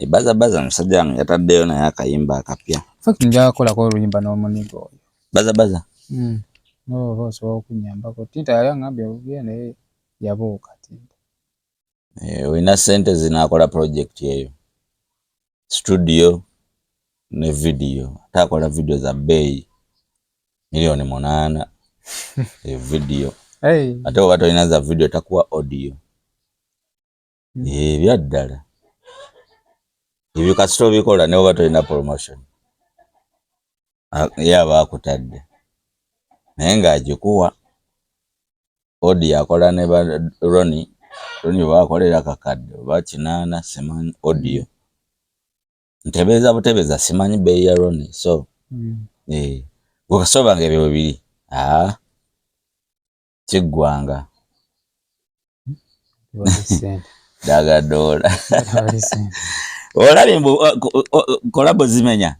Baza Baza musajja wange yataddeyo naye akayimba akapya. Fact, njagala kukolako oluyimba n'omunigo oyo. Baza Baza. Oba osobola okunyambako. Tinta yali aŋŋambye obubye, naye yabuuka Tinta. Olina sente zinaakola project eyo, studio ne video? Ate akola video za bbeeyi, 8 million e video. Hey. Ate oba tolina za video, takuwa audio. Ebyaddala ebyo kasita obikola, ne oba tolina promotion, ye aba akutadde, naye ng'agikuwa audio. Akola ne ba Roni. Roni oba akolera kakadde oba 800, simanyi. Audio ntebeeza butebeza, simanyi bbeeyi ya Roni, so gwe kasooba nga ebyo bwe biri, kiggwanga. Wali ssente. Dagadoola. Wali ssente. Olabye mbu collabo zimenya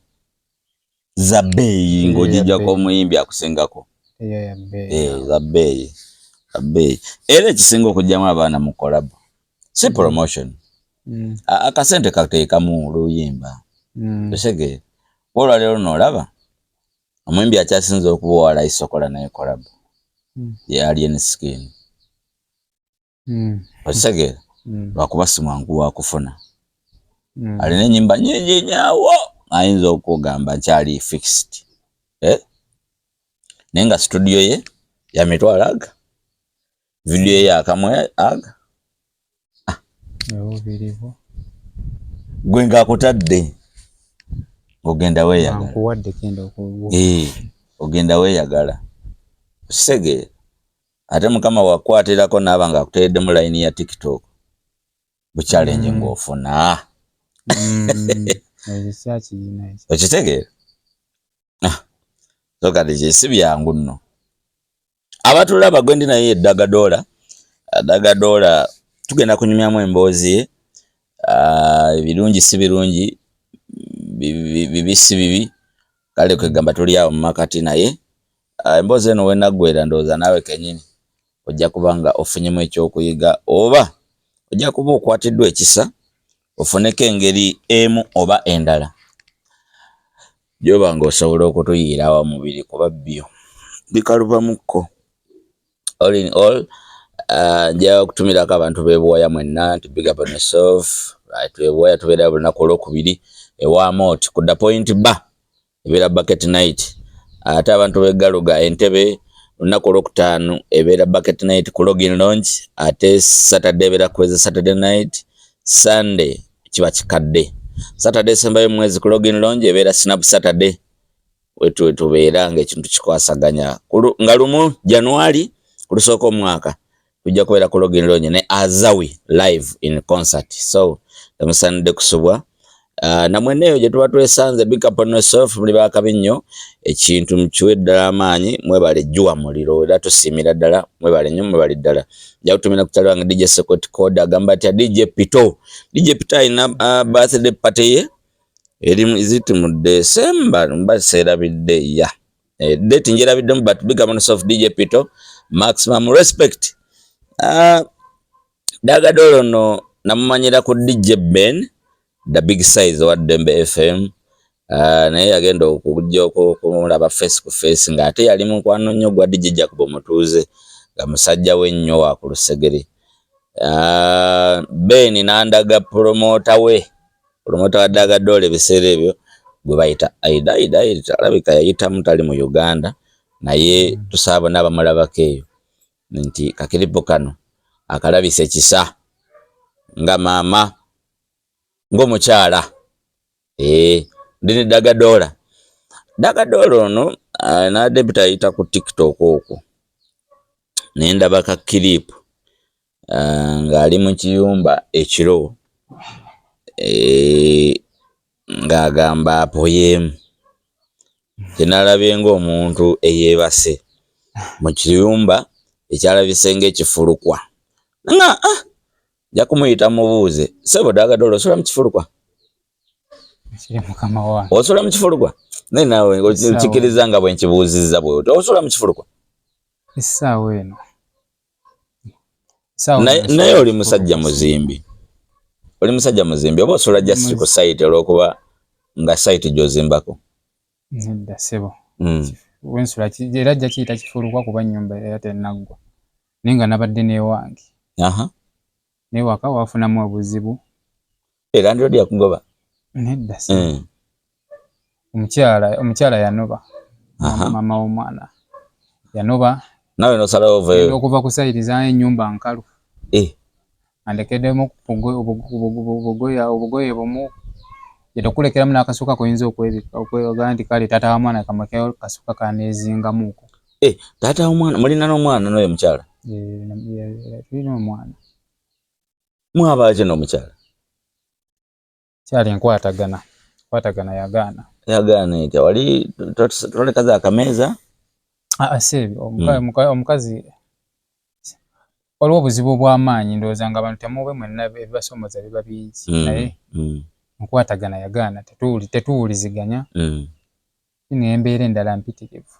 za bbeeyi ng'ogijjako bbeeyi. Omuyimbi akusingako. Eyo ya bbeeyi. Za bbeeyi, za bbeeyi. Era ekisinga okugyamu abaana mu collabo si promotion. Akasente kateekamu luyimba. Osege olwaleero noolaba omuyimbi akyasinza okuba owalayisi okola naye collabo ye Alien Skin. Okitegeera? Lwakuba si mwangu wakufuna. Alina enyimba nyingi nyawo, ayinza okugamba nkyali fixed, eh? Naye nga studio ye ya mitwalo aga, video ye yakamwe aga. Obubirivu. Gwe ngaakutadde ogenda weeyagala. Nkuwadde kenda okugu. Ogenda weeyagala, okitegeera? Ate Mukama wakwatirako naaba nga akuteereddemu layini ya TikTok bu challenge ng'ofuna. Ekyo kyakiyina ekyo. Okitegeera? Ah, so kati ki si byangu nno. Abatulaba, gwe ndi naye Dagadoola. Dagadoola tugenda kunyumyamu emboozi ye. Ah, ebirungi si birungi, bibi si bibi, kale kwegamba tuli awo mu makati. Naye emboozi eno wenaggwera, ndowooza naawe kenyini ojja kuba nga ofunyemu ekyokuyiga, oba ojja kuba okwatiddwa ekisa ofuneko engeri emu oba endala gyoba nga osobola okutuyiira awa mubiri, kuba byo bikalubamukko. All in all, nja okutumirako abantu b'ebuwaya mwenna nti big up on yourself. Right, ebuwaya tubeera buli lunaku olwokubiri ewa Mot ku The Point Bar, ebeera bucket night. Ate abantu b'egaluga Entebe, olunaku olwokutaano ebeera bucket night ku Login Lounge. Ate Saturday ebeera kweza Saturday night, Sunday kiba kikadde. Saturday esembayo mu mwezi ku Login Lounge ebeera Snap Saturday, wetu wetubeera ng'ekintu kikwasaganya. Nga 1 January, ku lusooka omwaka, tujja kubeera ku Login Lounge ne Azawi live in concert, so temusaanidde kusubwa. Namwenna eyo gye tuba twesanze, big up on yourself, muli bakabi nnyo. Ekintu mukiwe ddala amaanyi, mwebale jjuwa muliro, era tusiimira ddala, mwebale nnyo, mwebale ddala. Nja kutumira ku kyalo wange DJ Secret Code, agamba atya DJ Pito? DJ Pito alina birthday party ye eri is it mu December? Mba seerabidde ya date njerabiddemu, but big up on yourself, DJ Pito, maximum respect. Dagadolo no namumanyira ku DJ Ben the Big Size owa Dembe FM. Naye yagenda okujja okumulaba face ku face ng'ate yali mukwano nnyo gwa DJ Jacob Omutuuze, nga musajja we nnyo wa ku lusegere. Ben n'andaga promoter we, promoter wa Dagadolo ebiseera ebyo gwe bayita Aida. Aida, Aida alabika yayitamu, tali mu Uganda, naye tusaba bonna bamulabako eyo nti ka clip kano akalabisa ekisa nga maama ng'omukyala. Ndi ne Dagadoola. Dagadoola ono n'adde ayita ku TikTok okwo ne ndaba ka clip ng'ali mu kiyumba ekiro, ng'agamba apoyeemu. Kye nalabye ng'omuntu eyeebase mu kiyumba ekyalabise ng'ekifulukwa, nga nja kumuyita mubuuze. Ssebo Dagadoola, osula mu kifulukwa? Kiri mukama wange. Osula mu kifulukwa? Naye naawe okikkiriza nga bwe nkibuuzizza bw'otyo, osula mu kifulukwa? Essaawa eno. Naye oli musajja muzimbi. Oli musajja muzimbi oba osula just ku site olw'okuba nga site gy'ozimbako? Nedda ssebo. Wensula era ajja kiyita kifulukwa kuba nnyumba era tennaggwa. Naye nga nabadde n'ewange. Naye waka wafunamu obuzibu. Era landlord yakugoba? Nedda ssebo. Omukyala yanoba. Maama w'omwana yanoba. Nawe n'osalawo oveeyo. Okuva ku sayiti za ennyumba nkalu. Andekeddemu obugoye bumu yetokulekeramu n'akasuka koyinza okwebika okwega nti kale taata wa mwana kamulekerayo kasuka kaneezingamuuko. Taata w'omwana mulina n'omwana n'oyo mukyala? Tulina omwana. Mwabaaki n'omukyala? Kyali nkwatagana yagaana. Yagaana etya? Wali tolekaza akameeza? Si ebyo. Omukazi waliwo obuzibu obw'amaanyi ndowooza nga abantu temube mwenna ebibasomooza biba bingi naye nkwatagana yagaana tetuwuliziganya n'embeera endala mpitirivu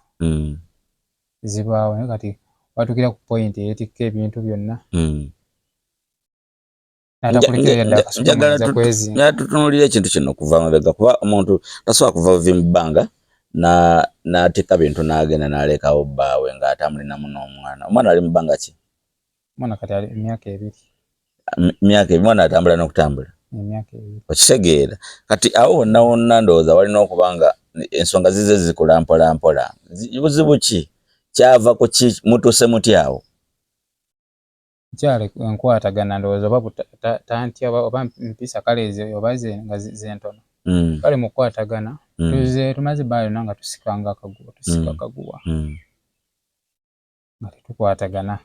zibaawo naye kati watuukira ku point eyeetikka ebintu byonna Njagala tutunuulire ekintu kino okuva mabega kuba omuntu tasobola kuva buvi mu bbanga n'atikka bintu n'agenda n'alekawo bbaawe ng'ate amulinamu n'omwana. Omwana ali mu bbanga ki? Omwana kati ali emyaka 2. Myaka 2 omwana atambula n'okutambula. Emyaka 2. Okitegeera. Kati awo wonna wonna ndowooza walina okuba nga ensonga zize zikula mpola mpola. Buzibu ki? Kyava ku ki? Mutuuse mutya awo? Nkyali enkwatagana ndowooza oba tantya oba mpisa kale oba nga zentono. Kale mu kukwatagana tuze tumaze ebbanga lyonna nga tusikanga akaguwa, tusika akaguwa. Nga tetukwatagana.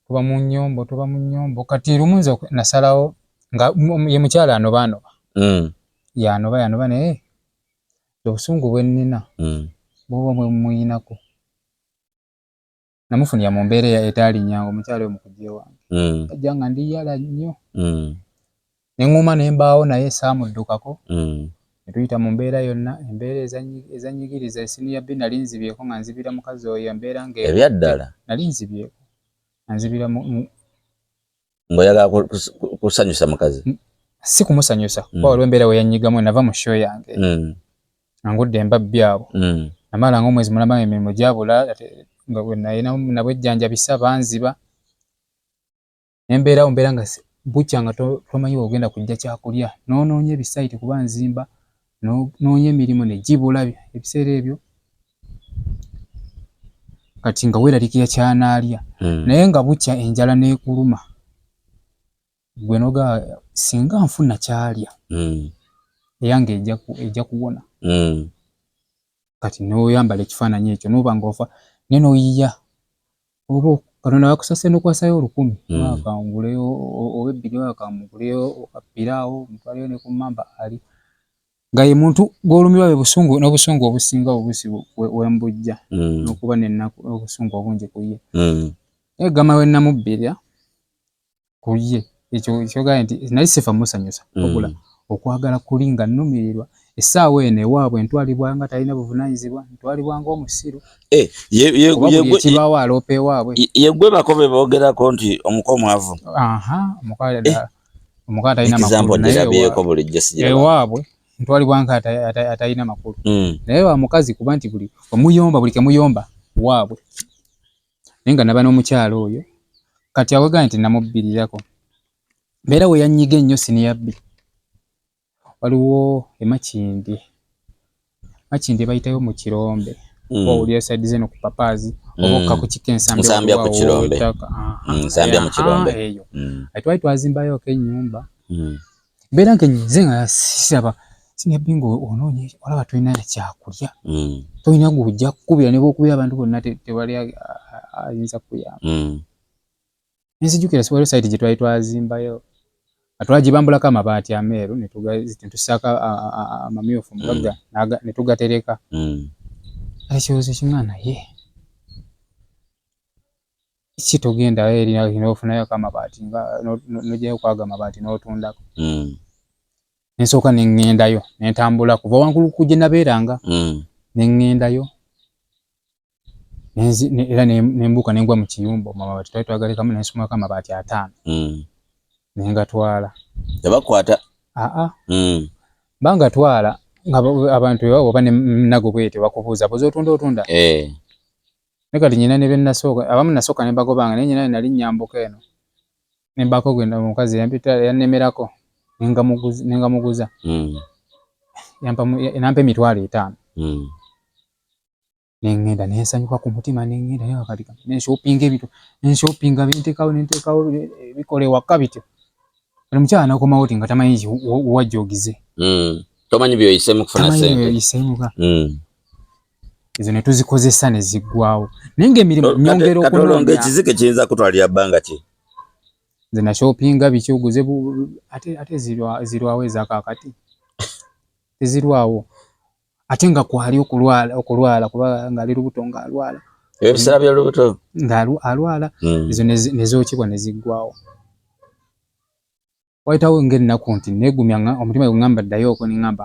Tuba mu nnyombo kati lumu nze nasalawo nga ye mukyala anoba. Yanoba naye obusungu bwe nnina bw'oba bwe mmuyinako. Namufunira mu mbeera etaali nnyangu omukyala oyo mu kujja ewange. Ajja nga ndi yala nnyo. Ne ŋŋuma ne mbaawo naye saamuddukako. Ne tuyita mu mbeera yonna, embeera ezannyigiriza esiniya B nali nzibyeko nga nzibira mukazi oyo embeera nga Ebyaddala? Nali nzibyeko. Nga nzibira Ng'oyagala kusanyusa mukazi? Si kumusanyusa, kuba waliwo embeera we yannyigamu nava mu show yange. Nga ngudde embabbi abo. Namala ng'omwezi mulamba emirimu gyabula nga bwe nabwejjanjabisa banziba. Embeera mbeera nga bukya nga tomanyi w'ogenda kujja kyakulya n'onoonya ebisayiti kuba nzimba n'onoonya emirimu ne gibula ebiseera ebyo kati nga weeraliikirira ky'anaalya naye nga bukya enjala n'ekuluma gwe n'ogamba singa nfuna ky'alya eyange ejja kuwona. Kati n'oyambala ekifaananyi ekyo n'oba ng'ofa naye n'oyiiya oba Katonda yakusasira n'okwasayo 1000 kanguleyo oba 2 kanguleyo piraawo mutwaleyo ne ku mmamba ali nga ye muntu gw'olumirwa bwe busungu n'obusungu obusinga obusi we mbujja n'okuba n'ennaku obusungu obungi ku ye. Naye gamba we namubbira ku ye ekyo kyogambye nti nali sifa musanyusa wabula okwagala kuli nga nnumirirwa essaawa eno ewaabwe ntwalibwa nga talina buvunaanyizibwa ntwalibwa ng'omusiru. Ekibaawo aloopa ewaabwe. Ye gwe bako be boogerako nti omuko omwavu. Omuko atalina makulu naye ewaabwe ntwalibwa nga atalina makulu. Naye wa mukazi kuba nti buli omuyomba buli kemuyomba waabwe. Naye nga naba n'omukyala oyo kati awegambye nti namubbirirako. Mbeera we yannyiga ennyo siniya B. Waliwo e Makindye. Makindye bayitayo mu Kirombe. Owulira side zeno ku Papaazi oba okka ku kika Ensambya ku Kirombe. Nsambya mu Kirombe. Eyo. Twali twazimbayoko ennyumba. Mbeera nga nze nga siraba siniya B ng'onoonya olaba tolina kyakulya. Tolina gw'ojja kukubira ne bw'okubira abantu bonna tewali ayinza kukuyamba. Nzijukira waliwo site gye twali twazimbayo twagibambulako amabaati ameeru ne tussaako amamyufu mugagga ne tugatereka. Ekirowoozo kiŋŋamba naye ki togendayo eri n'ofunayoko amabaati nga n'oggyayo ku ago amabaati n'otundako. Ne nsooka ne ŋŋendayo ne ntambula kuva waggulu ku gye nabeeranga ne ŋŋendayo era ne mbuuka ne ngwa mu kiyumba omwo amabaati twali twagalekamu ne nsumulako amabaati 5. Nengatwala. Tebakwata? Aa. Bangatwala nga abantu ewaabwe oba nago bwetyo bakubuuza buza otunda otunda. Eh. Naye kati nyina ne benasooka abamu nasooka ne mbagobanga naye nyina nali nyambuka eno ne mbaako gwe omukazi yampita yannemerako nengamuguza. Nampa 50,000. Nengenda nensanyuka ku mutima nengenda naye kati nenshoppinga ebintu nenshoppinga bintekawo nentekawo bikola ewaka bityo. Omukyala nakomawo ti nga tamanyi wajja ogize. Tomanyi byoyiseemu kufuna Tamanyi ssente. byoyiseemu ka. Ezo ne tuzikozesa ne ziggwawo. Naye ng'emirimu nyongera Katolonga okunoonya. Ekizike kiyinza kutwalira bbanga ki? Nze nashoppinga biki oguze ate zirwawo ezakaakati. Tezirwawo. Ate nga kwali okulwala kuba ng'ali lubuto ng'alwala. Ebiseera by'olubuto? Nga alwala. Ezo ne zookebwa ne ziggwawo. Wayitawo ng'ennaku nti neegumya nga omutima gwe ŋŋamba ddayo okwo ne ŋŋamba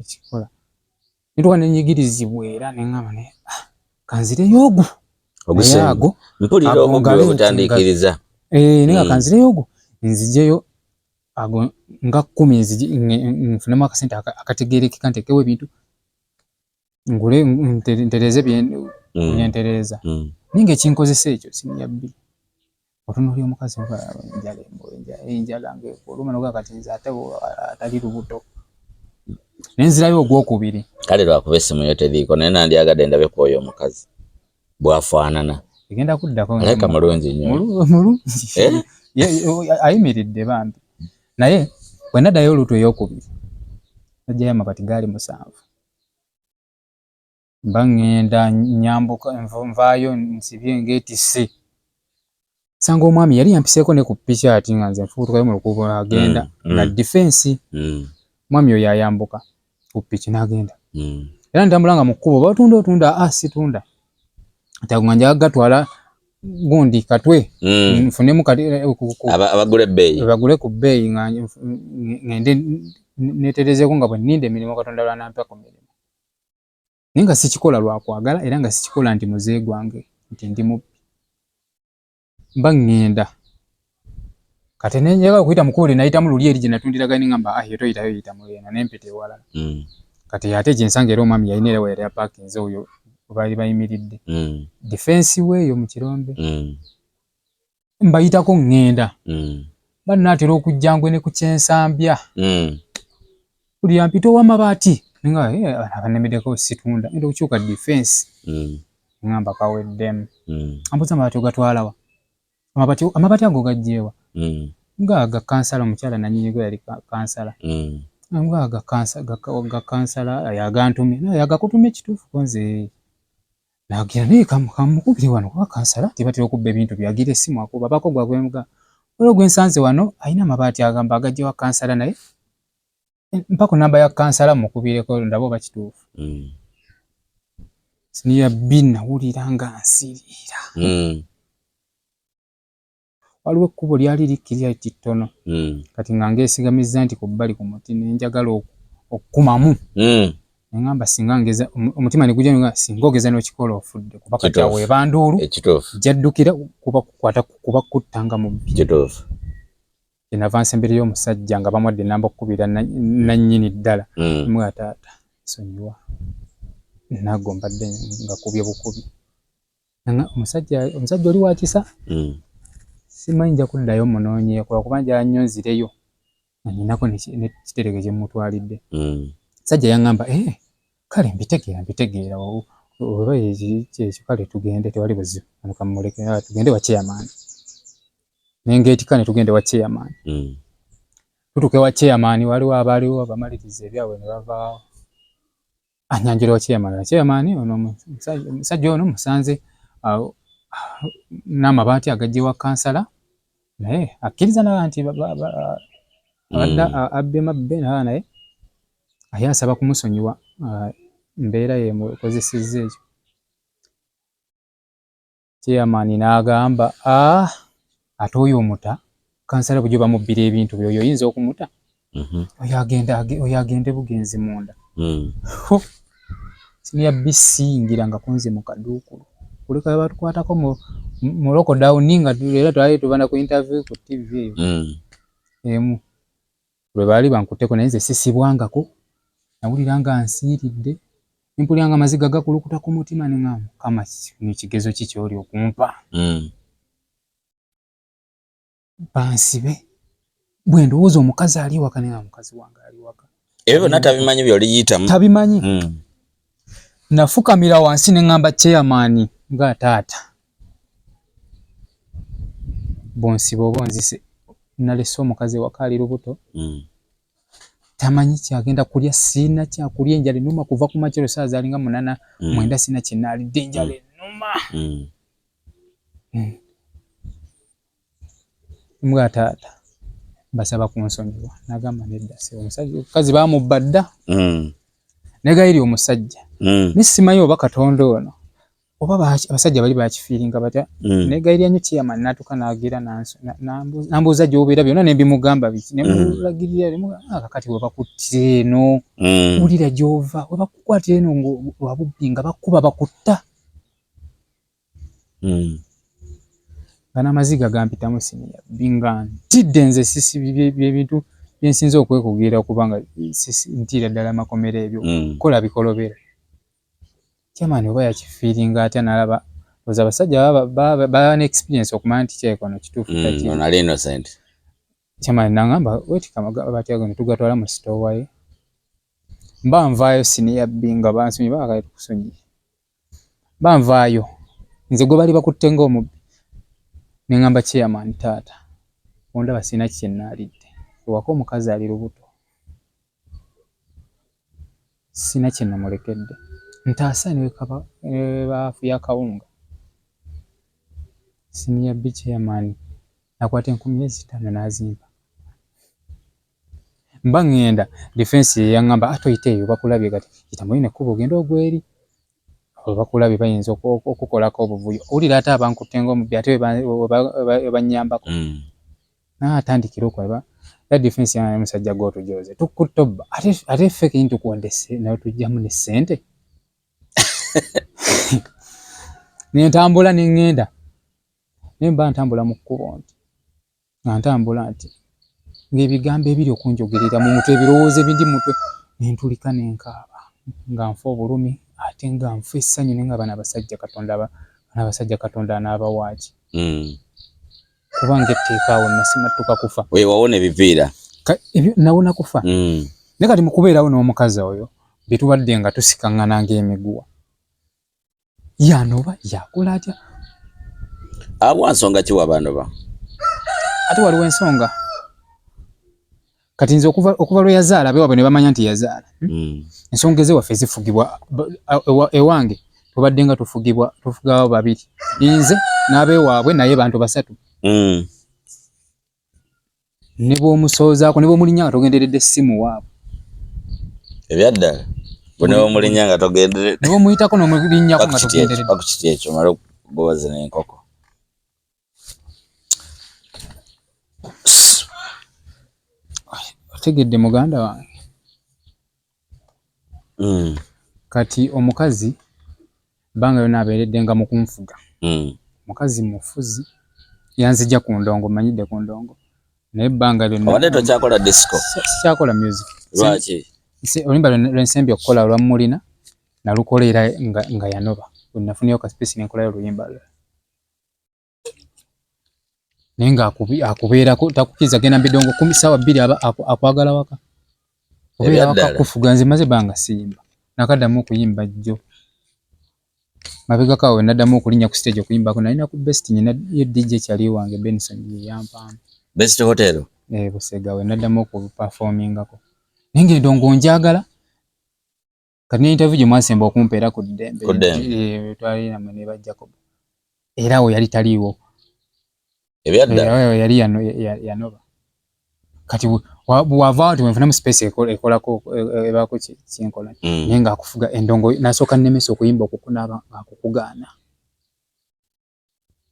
ekikola. Ne ntuuka ne nnyigirizibwa era ne ŋŋamba naye kanzireyo ogwo. Ogusemba. Naye ago, Mpulira ago obubbi ngale nti nga obutandiikiriza. Naye nga kanzireyo ogwo nzijeyo ago nga 10 nfunemu akasente akategeerekeka nteekewo ebintu ngule ntereeze byentereeza. Naye ng'ekinkozesa ekyo siniya bbi. Otunuulira omukazi oba enjala enjala ng'ekuluma n'ogamba kati nze ate atali lubuto. Ne nzirayo ogwokubiri. Kale lwakuba essimu yo teriiko naye nandyagadde ndabe ku oyo omukazi bw'afaanana. Egenda kuddako. Alabika mulungi nnyo. Mulungi. Eh? Ayimiridde bambi. Naye bwe naddayo oluutu ey'okubiri naggyayo amabaati gaali 7. Mba ŋŋenda nyambuka nvaayo nsibye ng'etisse. Nsanga omwami yali yampiseeko ne ku piki ati nga nze nfubutukayo mu lukuubo agenda nga defense. Omwami oyo ayambuka ku piki n'agenda. Era ntambula nga mu kkubo batunda otunda situnda. Nti ago nga njagala gatwala gundi katwe. Nfunemu kati Abagule ebbeeyi. Bagule ku bbeeyi nga ŋŋende neeterezeeko nga bwe nninda emirimu Katonda lw'anampa ku mirimu. Naye nga sikikola lwa kwagala era nga sikikola nti muze gwange nti ndi mubbi. Mba ŋŋenda. Kati ne njagala okuyita mu kkubo lye nayitamu luli eri gye natundiraga ne ŋŋamba yo toyitayo yita mu eno ne mpita ewalala. Kati ate gye nsanga era omwami yalina era we yali apaakinze oyo we baali bayimiridde. Defense weeyo mu kirombe. Mbayitako ŋŋenda. Mba nnaatera okujja ngwe ne ku kyensambya. Buli yampita ow'amabaati. Nga abannemeddeko situnda. Ngenda okukyuka defense. Ŋŋamba kaweddemu. Ambuuza amabaati ogatwala wa? Amabaati ago gaggye wa? Nga ga kansala omukyala nannyini go yali kansala. Nga ga kansala yagantumye. Naye yagakutumye kituufu ko nze. Nagira naye kamukubire wano kuba kansala tibatera okubba ebintu byagira essimu akuba baako gwagwemuga. Waliwo gwe nsanze wano alina amabaati agamba agajja wa kansala naye mpa ku namba ya kansala mukubireko ndabe oba kituufu. Siniya bbi nawulira nga nsiriira. Waliwo ekkubo lyali likkirira ttono. Kati nga ngeesigamizza nti ku bbali ku muti ne njagala okukumamu. Ne ŋŋamba singa ngeza omutima ne gujja ne ŋŋamba singa ogeza n'okikola ofudde kuba kati awo eba nduulu. Ejja ddukira kuba kukwata kuba kutta nga mubbi. Kyenava nsembereyo omusajja nga bamuwadde ennamba okukubira nannyini ddala. Mmugamba taata nsonyiwa naggo mbadde nga kubye bukubi. Omusajja oli wa kisa. Simanyi nja kuddayo munoonyeeko lwakuba njagala nnyo nzireyo nga nninako n'ekitereke kye mmutwalidde. Omusajja yaŋŋamba kale mbitegeera oba kyekyo kale tugende tewali buzibu wano kammuleke tugende wa chairman. Ne ngeetikka ne tugenda ewa chairman. Tutuuka ewa chairman waliwo abaaliwo abamaliriza ebyabwe ne bavaawo. Annyanjula wa chairman, chairman ono omusajja ono musanze n'amabaati agajja ewa kansala naye akkiriza naye nti abadde abbye mabbe naye aye asaba kumusonyiwa mbeera yemukozesezza ekyo. Chairman n'agamba ate oyo omuta kansala bulijjo bamubbira ebintu bye oyo oyinza okumuta? Oyo agende bugenzi munda. Siniya bbi siyingira nga kunze mu kaduukulu. Kuleka batukwatako mu lockdown nga era twali tuba na ku interview ku TV eyo. Emu lwe baali bankutteko, naye nze sisibwangako, nawulira nga nsiiridde, nempulira nga amaziga gakulukuta ku mutima, ne ŋŋamba, Mukama, kino kigezo ki ky'oli okumpa? Bansibe bwe ndowooza omukazi ali ewaka, naye nga mukazi wange ali waka. Ebyo byonna tabimanyi by'oliyitamu. Tabimanyi. Nafukamira wansi ne ŋŋamba chairman nga taata, bonsiba oba onzise, nalese omukazi ewaka ali lubuto, tamanyi kyagenda kulya, siina kyakulya, enjala ennuma kuva ku makya ssaawa zaalinga 8, 9, siina kye naalidde, enjala ennuma. Mbwa taata, mbasaba kunsonyiwa. Nagamba nedda ssebo, omusajja omukazi baamubba dda. Negayiri omusajja. Naye simanyi oba Katonda ono oba abasajja bali bakifiiringa batya. Negayirira nnyo chairman n'atuuka n'agira n'ambuuza gy'obeera byonna ne mbimugamba biki. Ne mulagirira, ne mugamba, kakati we bakuttira eno, wulira gy'ova, we bakukwatira eno lwa bubbi nga bakuba bakutta. Nga n'amaziga gampitamu siniya nga ntidde nze sisi byebintu byensinza okwekugira kubanga ntiira ddala amakomera ebyo, kola bikolobero. Chairman oba yakifiiringa atya n'alaba oza abasajja baba ne experience okumanya nti kyekono kituufu takiri. Ono ali innocent. Chairman n'angamba weetika amabaati ago ne tugatwala mu sitoowa ye. Mba nvaayo siniya bbi nga bansonyiye, baagala tukusonyiye. Mba nvaayo nze gwe bali bakutte ng'omubbi, ne ŋŋamba chairman taata, ondaba sirina kye naalidde, ewaka omukazi ali lubuto, sirina kye namulekedde, ntaasa ne baafu y'akawunga. Siniya bbi chairman nakwata 5,000 n'azimpa. Mba ŋŋenda defense ye yaŋŋamba, ah, toyita eyo bakulabye, kati yita mu lino ekkubo ogende ogwe eri, abo bakulabye bayinza okukukolako obuvuyo. Owulira ate abankutte ng'omubbi ate we bannyambako. N'atandikira okulaba era defense yange, musajja gw'otujoze tukutte obba, ate ffe kenyini tukuwadde naye tuggyamu ne ssente. Ne ntambula ne ŋŋenda, naye mba ntambula mu kkubo nti nga ntambula nti ng'ebigambo ebiri okunjogerera mu mutwe, ebirowoozo ebindi mu mutwe, ne ntulika ne nkaaba nga nfa obulumi ate nga nfa essanyu, naye nga bano abasajja Katonda bano abasajja Katonda anaabawa ki? Kubanga etteeka awo nasimattuka kufa. Wewawona ebipiira. Nawona kufa. Naye kati mu kubeerawo n'omukazi oyo bye tubadde nga tusikaŋŋana ng'emiguwa, yanoba yakola atya? Awa nsonga ki wabanoba? Ate waliwo ensonga. Kati nze okuva lwe yazaala abewaabwe ne bamanya nti yazaala. Ensonga ez'ewaffe zifugibwa ewange tubadde nga tufugibwa tufugawo babiri, nze n'abewaabwe, naye bantu basatu. Ne bw'omusoozaako ne bw'omulinnya nga togenderedde ssimu waabwe. Ebyaddala bwe bw'omulinnya nga togenderedde. Ne bw'omuyitako n'omulinnyako nga togenderedde. Bakukiti ekyo omale okugoba zino enkoko. Otegedde muganda wange? Kati omukazi ebbanga lyonna abeeredde nga mu kunfuga. Mukazi mufuzi, yanzija ku ndongo, mmanyidde ku ndongo, naye ebbanga lyonna Obadde tokyakola disco? Sikyakola music. Lwaki? Oluyimba lwe nsembye okukola olwa Mulina nalukola era nga yanoba, bwe nafunyeyo ka space ne nkolayo oluyimba lulala. Naye nga akubeerako takukkiriza genda mu bidongo kumi ssaawa 2 aba akwagala waka. Obeera waka kufuga. Nze maze ebbanga siyimba, nakaddamu okuyimba jjo. Mabegako awo naddamu okulinnya ku stage okuyimbako, nalina ku Best nyina ye DJ kyali wange Benson ye yampaamu. Best Hotel? Eh, Busega we naddamu okuperformingako. Naye ng'endongo njagala. Kati ne interview gye mwasemba okumpa era ku ddembe. Ku ddembe. Twali nammwe ne ba Jacob. Era awo yali taliiwo. Ebyaddala? Yali yanoba. Kati bw'avaawo nti wenfunamu space ekolako ebaako kyenkola. Naye ng'akufuga endongo nasooka nnemesa okuyimba okukunaaba ng'akukugaana.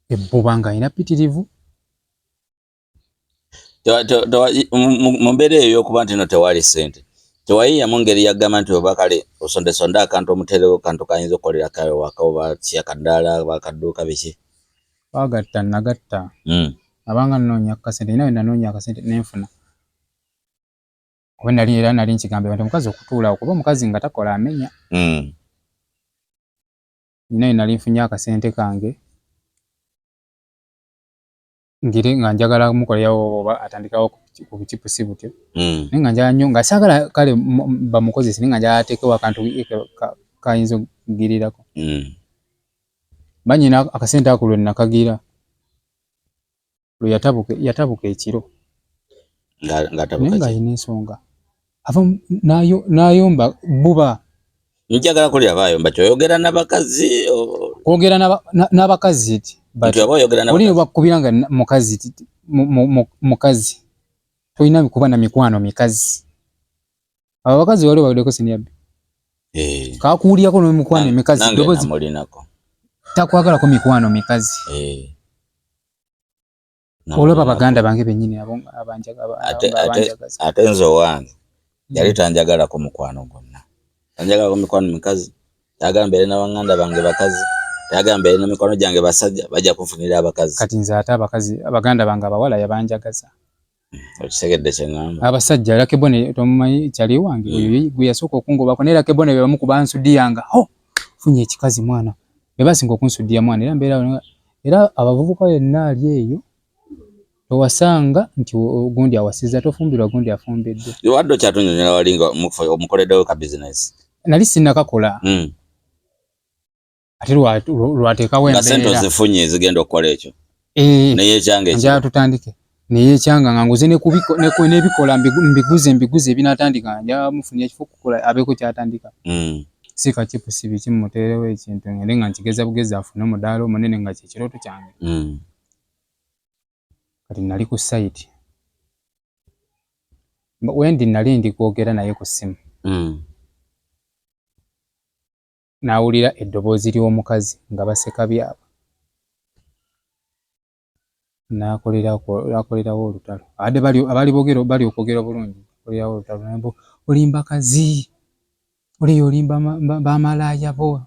Ebbuba ng'alina ppitirivu. Mu mbeera eyo ey'okuba nti no tewali ssente, tewayiiyamu ngeri yagamba nti oba kale osondesonde akantu omuteerewo kantu kayinza okukolerako ewaka oba ki akadaala oba akadduuka biki? Twagatta nagatta. Abanga nnoonya akasente, nina we nanoonya akasente ne nfuna. Oba nali era nali nkigambye nti omukazi okutuula okuba omukazi nga takola amenya. Nina nali nfunye akasente kange ngire nga njagala mukolerawo oba atandikawo ku buchipusi butyo. Naye nga njagala nnyo nga saagala kale bamukozese, naye nga njagala ateekewo akantu kayinza okugirirako. Manyina akasente ako lwe nakagira lwe yatabuka ekiro. Ng'atabuka Naye ng'alina ensonga. Ava n'ayomba buba. Njagala kulya abayomba kyoyogera n'abakazi. Kwogera n'abakazi ti. Nti oba oyogera n'abakazi. Oli bakubira nga mukazi ti mukazi. Tolina kuba na mikwano mikazi. Abo abakazi wali baddeko senior B. Eh. Kakuwulirako n'emikwano emikazi. Nange namulinako. Takwagalako mikwano mikazi. Eh. Olaba baganda bange bennyini abo abanjagaza. Ate nze owange yali tanjagalako mukwano gwonna. Tanjagalako mikwano mikazi. Tayagala mbeere na baganda bange bakazi. Tayagala mbeere na mikwano gyange basajja, bajja kunfunira abakazi. Kati nze ate abakazi abaganda bange abawala yabanjagaza. Okitegedde kye ŋŋamba? Abasajja era Kebone tomumanyi kyali wange oyo gwe yasooka okungobako, naye era Kebone be bamu ku bansudiyanga. Ho! Funye ekikazi mwana. Be basinga okunsudiya mwana era mbeera era abavubuka yenna ali eyo towasanga nti gundi awasiza tofumbirwa gundi afumbiddwa. Wadde okyatunyonyola wali nga omukoleddewo ka bizinesi. Nali sinnakakola. Ate lwateekawo embeera. Nga ssente ozifunye ezigenda okukola ekyo. Eh. Neyeekyanga ekyo. Njagala tutandike. Neyeekyanga nga nguze n'ebikola mbiguze ebinaatandika njagala mufunira ekifo okukola abeeko ky'atandika. Si kachipusi biki mmuteerewo ekintu ngende nga nkigeza bugezi afune omudaala omunene nga kye kirooto kyange. Kati nali ku site. Wendi nali ndi kwogera naye ku ssimu. N'awulira eddoboozi ly'omukazi nga baseka byabwe. N'akolerawo olutalo. Abadde abaali boogera bali okwogera obulungi. Akolerawo olutalo nabo olimba kazi. Oli olimba bamalaaya bo.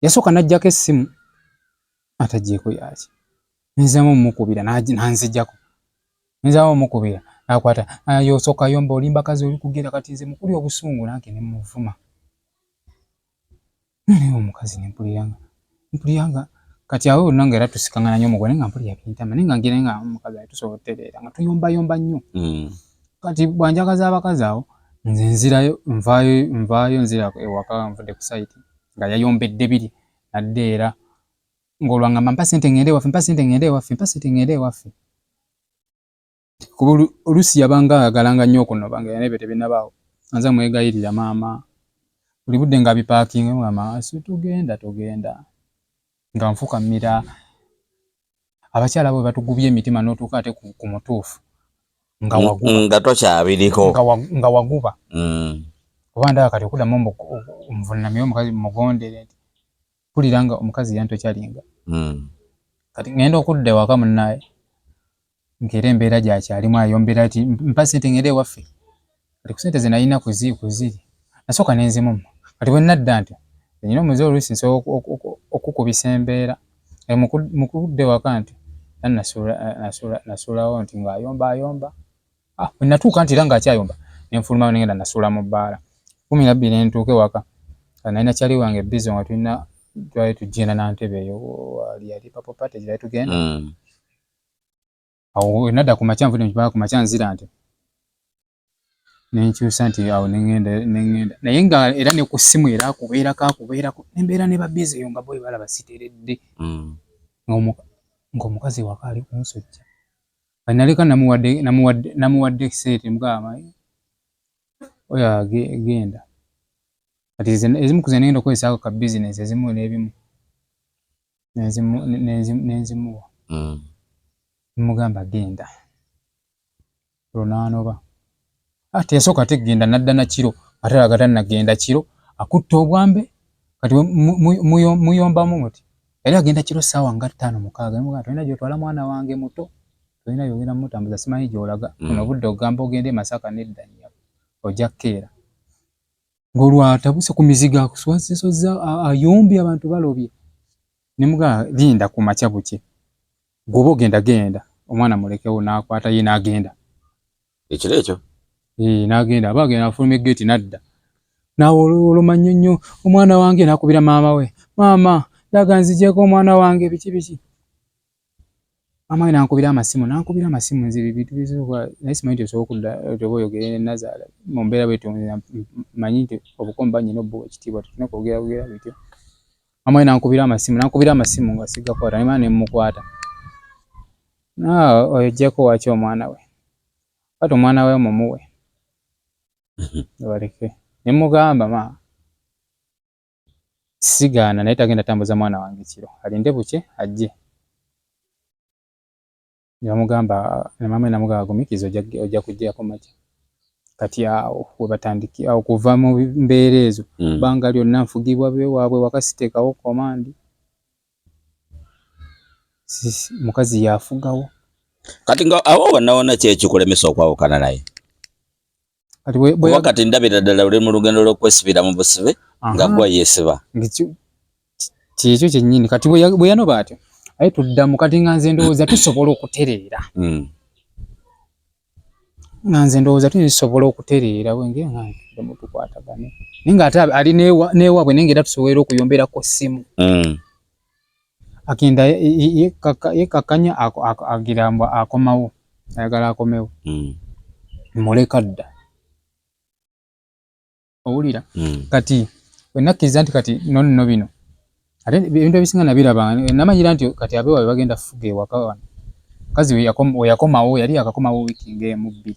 Yasooka n'aggyako essimu ataggyeeko yaaki. Nziramu omukubira n'anzigyako. Nziramu omukubira n'akwata osooka yomba olimba kazi oli kugera kati nze mukuli obusungu nange ne mmuvuma. Naye omukazi ne mpulira nga kati awo wonna nga era tusikangana nnyo omugwa naye nga mpulira bintama naye nga ngira nga omukazi ali tusobola otutereera nga tuyombayomba nnyo. Kati bw'anjagaza abakazi awo nze nzirayo nvaayo nzira ewaka nvudde ku site nga yayombedde biri nadda era ng'olwangamba mpa ssente ŋŋende ewaffe, mpa ssente ŋŋende ewaffe, mpa ssente ŋŋende ewaffe. Kuba oluusi yabanga ayagalanga nnyo okunoba nga era ebyo tebinnabaawo. Nze mwegayirira maama buli budde nga abipaakinga maama tugenda tugenda nga nfukamira. Abakyala abo batugubya emitima n'otuuka ate ku mutuufu nga waguba. Nga tokyabiriko. Nga waguba. Oba ndaba kati okuddamu nvunnamye omukazi mugondere nti mpulira nga omukazi yantokyalinga. Kati ŋŋenda okudda ewaka munnaaye ng'era embeera gy'akyalimu ayombera nti mpa ssente ŋŋende ewaffe. Kati ku ssente ze nalina kuziri nasooka ne nzimumma. Kati bwe nadda ntyo nnina omuze oluusi nsobola okukubisa embeera. Mu kudda ewaka nti era nasuulawo nti ng'ayomba ayomba. Bwe natuuka nti era ng'akyayomba ne nfulumayo ne ŋŋenda nasuula mu bbaala. 12 ne ntuuka ewaka nalina kyali wange Bizo nga tulina twali tugenda na ntebe eyo yali Purple Party gye twali tugenda. Awo nadda ku makya nvudde mu kibala ku makya nzira ntyo. Ne nkyusa nti awo ne ŋŋenda naye nga era ne ku ssimu era akubeerako ne mbeera ne ba Bizo eyo nga bo balaba siteredde. Ng'omukazi ewaka ali kunsojja. Naleka namuwadde ssente mugamba oyo genda. Kati ezimu ku ze ŋŋenda okukozesaako ka bizinensi ezimu n'ebimu ne nzimuwa. Mmugamba genda. Olwo n'anoba. Teyasooka ate kugenda n'adda na kiro ate alaga tannagenda kiro akutte obwambe kati muyombamu muti. Yali agenda kiro ssaawa nga 5 6 ne mmugamba tolina gy'otwala mwana wange muto tolina gy'ogenda mmutambuza simanyi gy'olaga. Buno obudde ogamba ogende e Masaka nedda nnyabo ojja kukeera. Ng'olwo atabuse ku mizigo akuswazisozza ayombye abantu balobye. Ne mmugamba linda ku makya bukye bw'oba ogenda genda omwana mulekewo n'akwata ye n'agenda. Ekiro ekyo? N'agenda aba agenda afuluma eggeeti n'adda n'awoloma nnyo nnyo omwana wange, n'akubira maama we, maama daga nzigyeko omwana wange biki biki. Maama we n'ankubira amasimu, n'ankubira amasimu, nze ebintu bisobola naye simanyi nti osobola okudda oba oyogere ne Nazaala mu mbeera bwetyo. Manyi nti obukomba nnyina obuwa ekitiibwa, tetulina kwogera bwogera bityo. Maama we n'ankubira amasimu, n'ankubira amasimu nga sigakwata, ne maama ne mmukwata. Oyo oggyeko waki omwana we, kati omwana we mumuwe baleke. Ne mugamba ma sigaana, naye tagenda tambuza mwana wange kiro, alinde bukye ajje. Ne bamugamba, ne maama we namugamba agumiikirize, ojja kujjako makya. Kati awo we batandikira awo kuva mu mbeera ezo, bbanga lyonna nfugibwa bewaabwe waka, siteekawo command, mukazi yafugawo. Kati nga awo wonna wonna ki ekikulemesa okwawukana naye? Kuba kati ndabira ddala oli mu lugendo lw'okwesibira mu busibe nga gwa yeesiba. Kyekyo kyennyini. Kati bwe yanoba atyo aye tuddamu, kati nga nze ndowooza tusobola okutereera, nga nze ndowooza tusobola okutereera bwenge nga ntuddamu tukwatagane, naye nga ate ali n'ewaabwe, naye nga era tusobolera okuyomberako ssimu. Agenda yekkakkanya, agira mbu akomawo, ayagala akomewo, muleka dda, owulira? Kati bwe nakkiriza nti kati nonno bino ate ebintu ebisinga nabiraba, namanyira nti kati abewaabwe bagenda kufuga ewaka wano. Mukazi we yakomawo, yali yakakomawo wiiki ng'emu bbiri,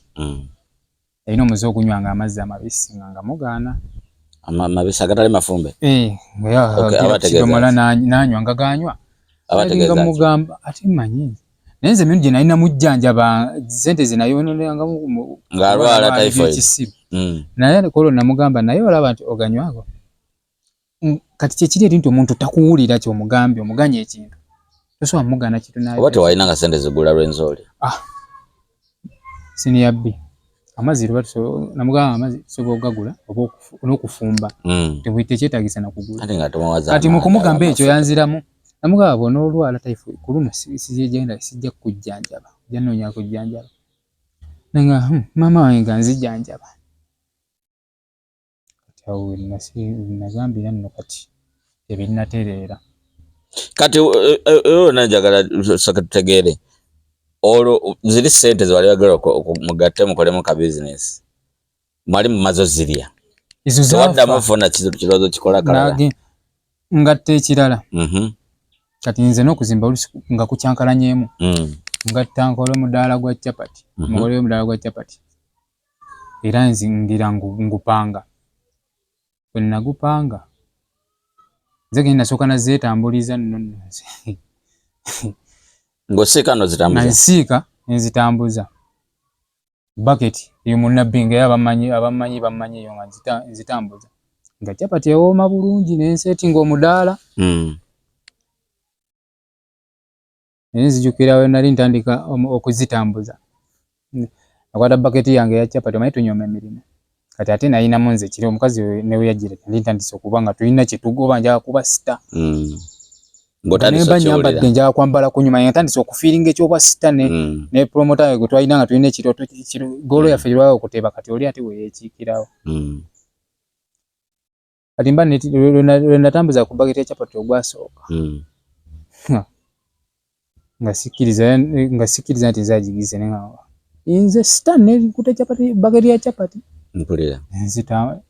yalina omuze ogunywanga amazzi amabisi nga nga mugaana. Amabisi agatali mafumbe? Kidomola n'anywa nga ganywa, nga mugamba ate mmanyi, naye nze emirundi gye nalina mujjanjaba sente ze nayononerangamu ng'alwala typhoid ekisiru, naye kolwo namugamba, naye olaba nti oganywako. Kati kyekiri eri nti omuntu takuwulira kyomugambye, omuganya ekintu, tosobola mugana kintu. Naye oba tewalina nga sente zigula Rwenzori? Ah, siniya bbi amazzi luba namugamba amazzi tusobola okugagula oba n'okufumba, tekyetagisa nakugula. Kati mu kumugamba ekyo yanziramu, namugamba bw'onoolwala typhoid ku luno sijja sijja kukujjanjaba, ojja nnoonya kujjanjaba. Nanga maama wange nga nzijjanjaba. Kati awo nagambira nno kati tebinnatereera. Kati olwo njagala soke tutegeere, olwo ziri sente zewali wagala mugatte mukolemu ka bizinesi, mwali mumaze ozirya? Ezo tewaddamu funa kirowoozo kikola kalala? Ngatta ekirala. Kati nze n'okuzimba olusi nga kukyankalanyemu, ngatta nkole omudaala gwa capati, mukole omudaala gwa capati, era nzi ngira ngupanga. Bwe nagupanga nze genda nasooka nazeetambuliza nno nno nze Ng'osiika n'ozitambuza? Nsiika nzitambuza baketi eyo mu Nabbi, nga era abamanyi abamanyi bamanyi eyo, nga nzitambuza nga capati ewooma bulungi, nensetinga omudaala. Naye nzijukira we nali ntandika okuzitambuza, nakwata baketi yange eya capati, omanyi tunyooma emirimu. Kati ate nayinamu nze kiri omukazi newe yajjira nali ntandise okuba nga tulina kyetugoba, njagala kuba star. Ng'otandise nemba nyambadde okiwulira. Njagala kwambala kunyuma, nga ntandise okufiiringa ekyobwa star ne ne promoter wange gwe twalina, nga tulina ekirooto, goal yaffe gyetwagala okuteeba. Kati oli ate weyeekiikirawo. Kati mba lwe natambuza ku baketi ya capati ogwasooka, nga sikkiriza nti nze agigize, ne ngamba nze star nekuta capati, baketi ya capati. Mpulira. Nzita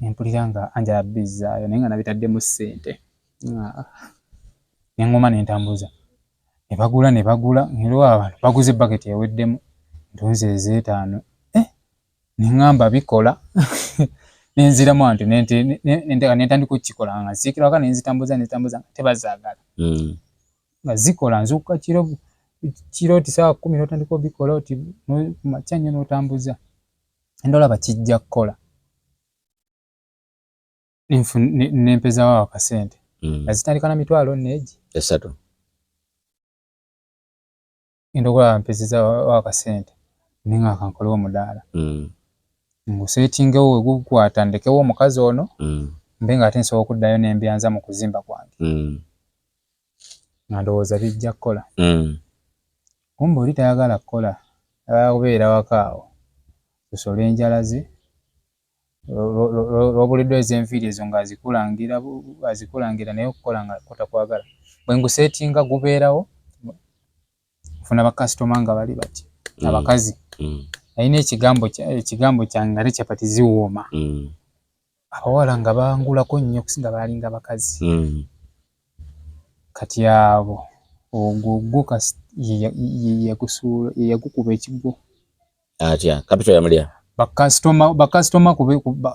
empulira nga anjala bizzaayo, naye nga nabitaddemu ssente. Neŋŋoma nentambuza, ne bagula, ne bagula, era abantu baguze baketi eweddemu, ntunze ez'etaano, eh, neŋŋamba bikola, nenziramu anti nentandika okukikola nga nsiikira waka, nenzitambuza, nenzitambuza nga tebazaagala, nga zikola. Nzuukuka kiro kiro oti saawa 10 n'otandika obikola oti kumakya nnyo n'otambuza, ndolaba kijja kukola, nempezaawo akasente, nga zitandika na mitwalo neegi 3. Ngenda okulaba mpezezaawo akasente, nenga kankolewo omudaala, nguseetingewo, wegukwata ndekewo omukazi ono, mbe nga ate nsobola okuddayo nembyanza mu kuzimba kwange, nga ndowooza bijja kukola. Kumbe oli tayagala kukola, ayagala kubeera waka awo. Tusole enjala ze lwobuliddwa ez'enviiri ezo nga azikulangira azikulangira naye okukola nga kutakwagala. Bwe nguseetinga gubeerawo, nfuna bakasitoma nga bali bati abakazi. Alina ekigambo ekigambo kyange nga ne chapati ziwooma. Abawala nga bangulako nnyo okusinga baalinga bakazi. Kati abo ogwo gwo ye yagukuba ekigwo. Atya capital yamulya? Bakasitoma bakasitoma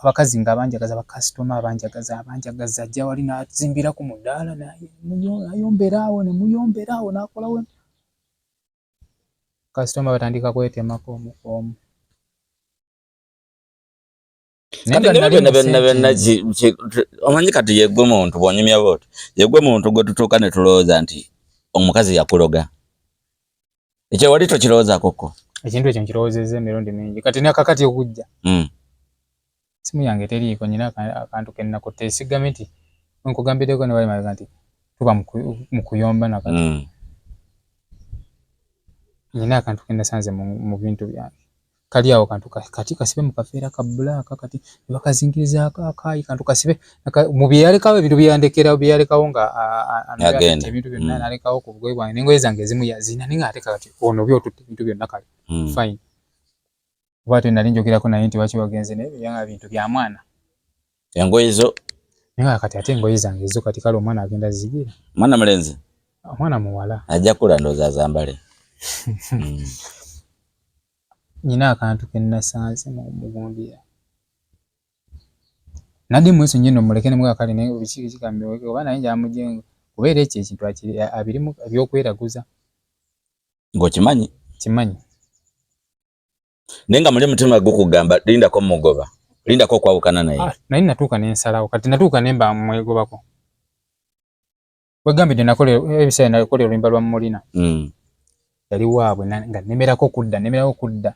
bakazi nga abanjagaza, bakasitoma abanjagaza abanjagaza, ajja wali n'azimbira ku mudaala n'ayombera awo ne muyombera awo n'akolawo. Kasitoma batandika kwetemako omu ku omu. Byonna byonna byonna omanyi kati yegwe muntu bwonyumya bwoti, yegwe muntu gwe tutuuka ne tulowooza nti omukazi yakuloga. Ekyo wali tokirowoozako ko? Ekintu ekyo nkirowoozezza emirundi mingi. Kati nakakati okujja simu yange teriiko, nyina akantu ke nakutte esigambye nti nkugambiddeko ne bali mabega nti tuba mu kuyomba nakati. Nyina akantu ke nasanze mu bintu byange kali awo, kantu kati kasibe mu kafeera ka bbulaaka, kati ne bakazingirizaako akaayi, kantu kasibe mu bye yalekawo, ebintu bye yandekera, bye yalekawo nga ebintu byonna nalekawo ku bugoye bwange n'engoye zange ezimu yazirina, naye nga ate kati ono otutte ebintu byonna, kale fine. Kuba ate nali njogerako naye nti lwaki wagenze naye byanga bintu bya mwana. Engoye zo? Naye kati ate engoye zange zo kati kale omwana agenda zigira. Mwana mulenzi? Omwana muwala. Ajja kula ndowooza azambale. Nina akantu ke nasanze mu mugundira. Nadi mwesonyiye nno muleke ne mugaa kale naye biki biki kambiweke oba naye njamugye kubeera ekyo ekintu abirimu ebyokweraguza. Ng'okimanyi? Kimanyi. Naye nga muli mutima gukugamba lindako mugoba, lindako okwawukana naye. Ah, naye natuuka ne nsalawo, kati natuuka ne mba mwegobako. Wegambidde nakola ebiseera nakola oluyimba lwa Mulina. Yali waabwe nga nnemerako kudda, nnemerako kudda.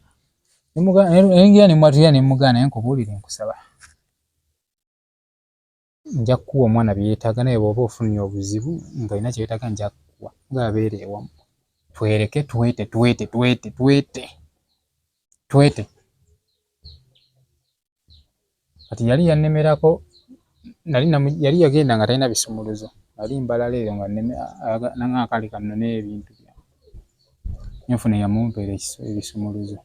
Neyingira ne mwatulira ne mugaana, naye nkubuulire nkusaba. Nja kukuwa omwana bye yeetaaga, naye bw'oba ofunye obuzibu ng'olina kye weetaaga nja kukuwa. Nga abeera ewamu. Twereke twete twete twete twete twete. Kati yali yannemerako, nali yali yagenda nga talina bisumuluzo. Nali mbalala eyo nga nanga kale kannone ebintu byange. Nenfuna eyamumpeera ebisumuluzo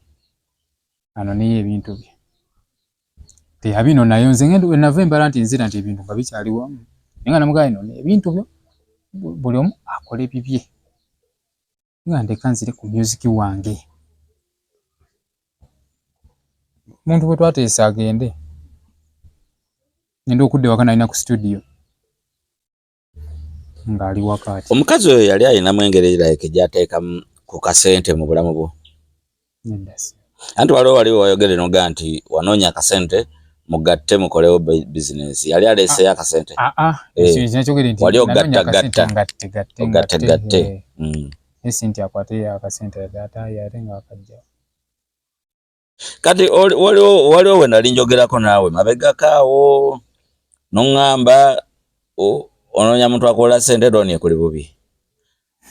anoneyo ebintu bye. Teyabinonayo, nze ngenda nava embala nti nzira nti ebintu nga bikyali wamu. Naye nga namugamba nona ebintu byo buli omu akole bibye. Nga ndeka nzire ku music wange. Omuntu bwe twateesa agende, ngenda okudda ewaka nalina ku studio ng'ali waka ati. Omukazi oyo yali alinamu engeri like gy'ateekamu ku kasente mu bulamu bwo? Nedda. Anti waliwo wali wayogere noga nti wanoonya akasente mugatte mukolewo bizinensi, yali aleeseyo akasente? Wali ogatta gatta ogatte gatte. Naye nti akwate akasente ate ate ng'akajja. Kati waliwo waliwo we nali njogerako naawe mabegako awo noŋŋamba onoonya muntu akola sente, looni ekuli bubi.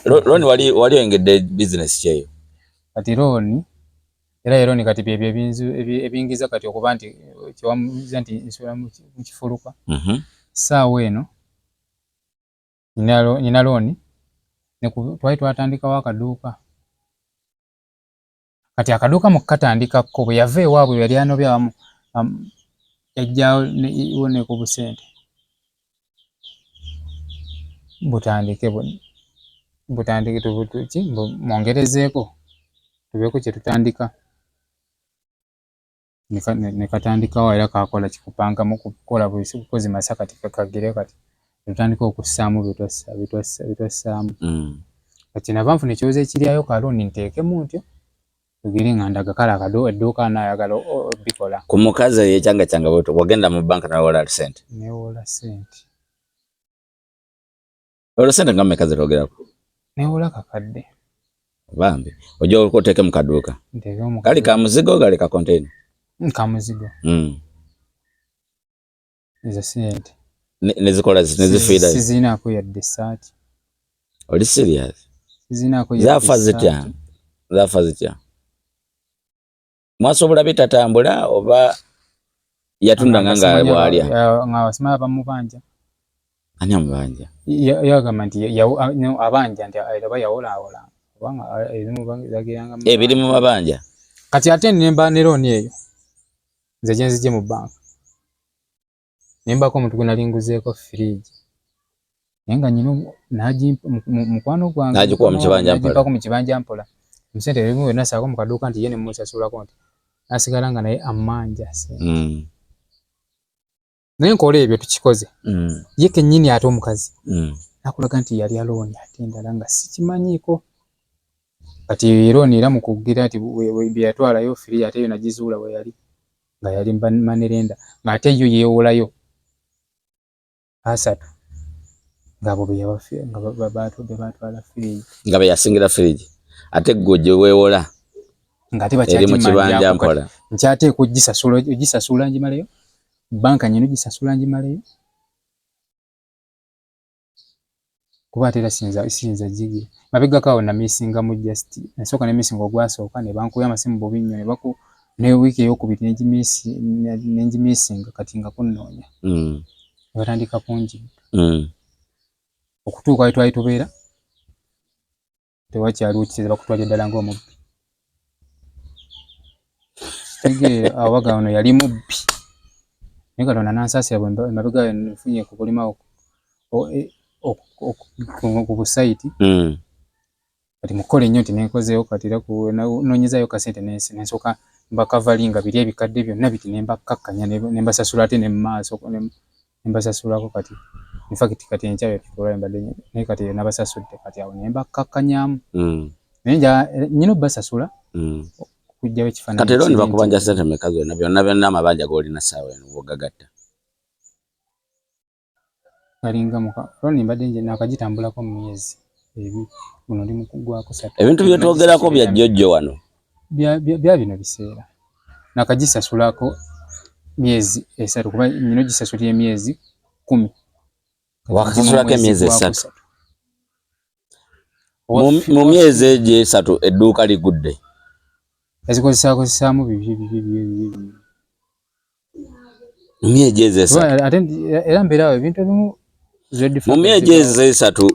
Looni wali wali oyingidde bizinesi kyeyo? Kati looni era looni kati byebyo ebingiza kati okuba nti kyewamubuuza nti nsula mu kifuluka. Ssaawa eno nina looni, twali twatandikawo akaduuka. Kati akaduuka mu kukatandikako bwe yava ewaabwe yali anobye awamu yajjawo ne ku busente butandike butandike ki mwongerezeeko tubeeko kye tutandika, ne katandikawo era kakola kikupangamu kukola bukozi masa kati kagire kati tutandika okussaamu bye twassaamu. Kati nava nfuna ekirowoozo ekiryayo ka looni nteekemu ntyo tugire nga ndaga kale edduuka anaayagala obikola. Ku mukazi eyekyanga bwetyo wagenda mu banka nawewola sente? Neewola sente. Olwo sente nga mmeka zetwogerako? Neewola kakadde. Bambi ojja oteeke mu kaduuka? Kali ka muzigo, gali ka container? Ka muzigo. Ezo sente. Nezikola nezifiira? Sizirinaako yadde essaati. Oli serious? Sizirinaako yadde. Zaafa zitya? Zaafa zitya? Mwasobola bitatambula oba yatundanga nga bwalya? Nga simanyi bamubanja. Ani amubanja? Yagamba nti abanja, nti oba yawolaawola obanga ebimu zagiranga Ebiri mu mabanja. Kati ate nemba ne looni eyo nze gye nzigye mu banka, nembako omuntu gwe nali nguzeeko firiigi, naye nga nyina nagimpa mukwano gwange. N'agikuwa mu kibanja mpola. Nagimpako mu kibanja mpola musente ebimu bwe nasaako mu kaduuka nti ye nemusasulako, nti nasigala nga naye ammanja sente. Naye nkola ebyo tukikoze. Ye kennyini ate omukazi nakulaga nti yalya looni ate endala nga sikimanyiiko. Kati looni era mu kugira nti bye yatwalayo firiigi, ate yo nagizuula we yali nga yali money lender, ng'ate yo yeewolayo 30 ng'abo be nga be batwala firiigi. Nga be yasingira firiigi, ate gwe gye weewola ng'ate eri mu kibanja bakyagimmanjako. Mpola. Nkyateekwa ogisasula ngimaleyo, banka nyina ogisasula ngimaleyo, kuba ate era siyinza gigira mabegako. Awo namisingamu, just nasooka nemisinga ogwasooka ne bankuba amasimu bubi nnyo, ne baku ne wiiki eyokubiri nengimisinga. Kati nga kunnoonya ne batandika kunjiga okutuuka we twali tubeera tewakyaliwo kitegeeza bakutwalira ddala ng'omubbi. Tegeera awo bagamba ono yali mubbi, naye Katonda nansaasira bwe emabega ayo nfunye ku bulima ku busayiti. Kati mukole nnyo nti nenkozeewo kati era noonyezayo kasente nensooka mbakavalinga biri ebikadde byonna biti, nembakkakkanya nembasasula ate ne mumaaso nembasasulako. Kati infact kati enkya lwe mbadde, naye kati nabasasudde, kati awo nembakkakkanyaamu. Naye nyina obbasasula okuggyawo ekifaananyi. Kati looni bakubanja sente meka zonna byonna byonna, amabanja g'olina ssaawa eno bw'ogagatta? Galinga muka looni mbadde nje nakagitambulako mu myezi 2, guno ndi mu gwakusatu. Ebintu byetwogerako bya jjojjo wano. Bya bino biseera nakagisasulako myezi 3, kuba nyina ogisasulira emyezi 10. Wakasasulako emyezi 3? Mu myezi egyo 3 edduuka ligudde? Ezikozesakozesaamu bibye bibye bibye bibye. Mu myezi ezo 3? Ate era mbeerawo ebintu ebimu. Mu myezi ezo 3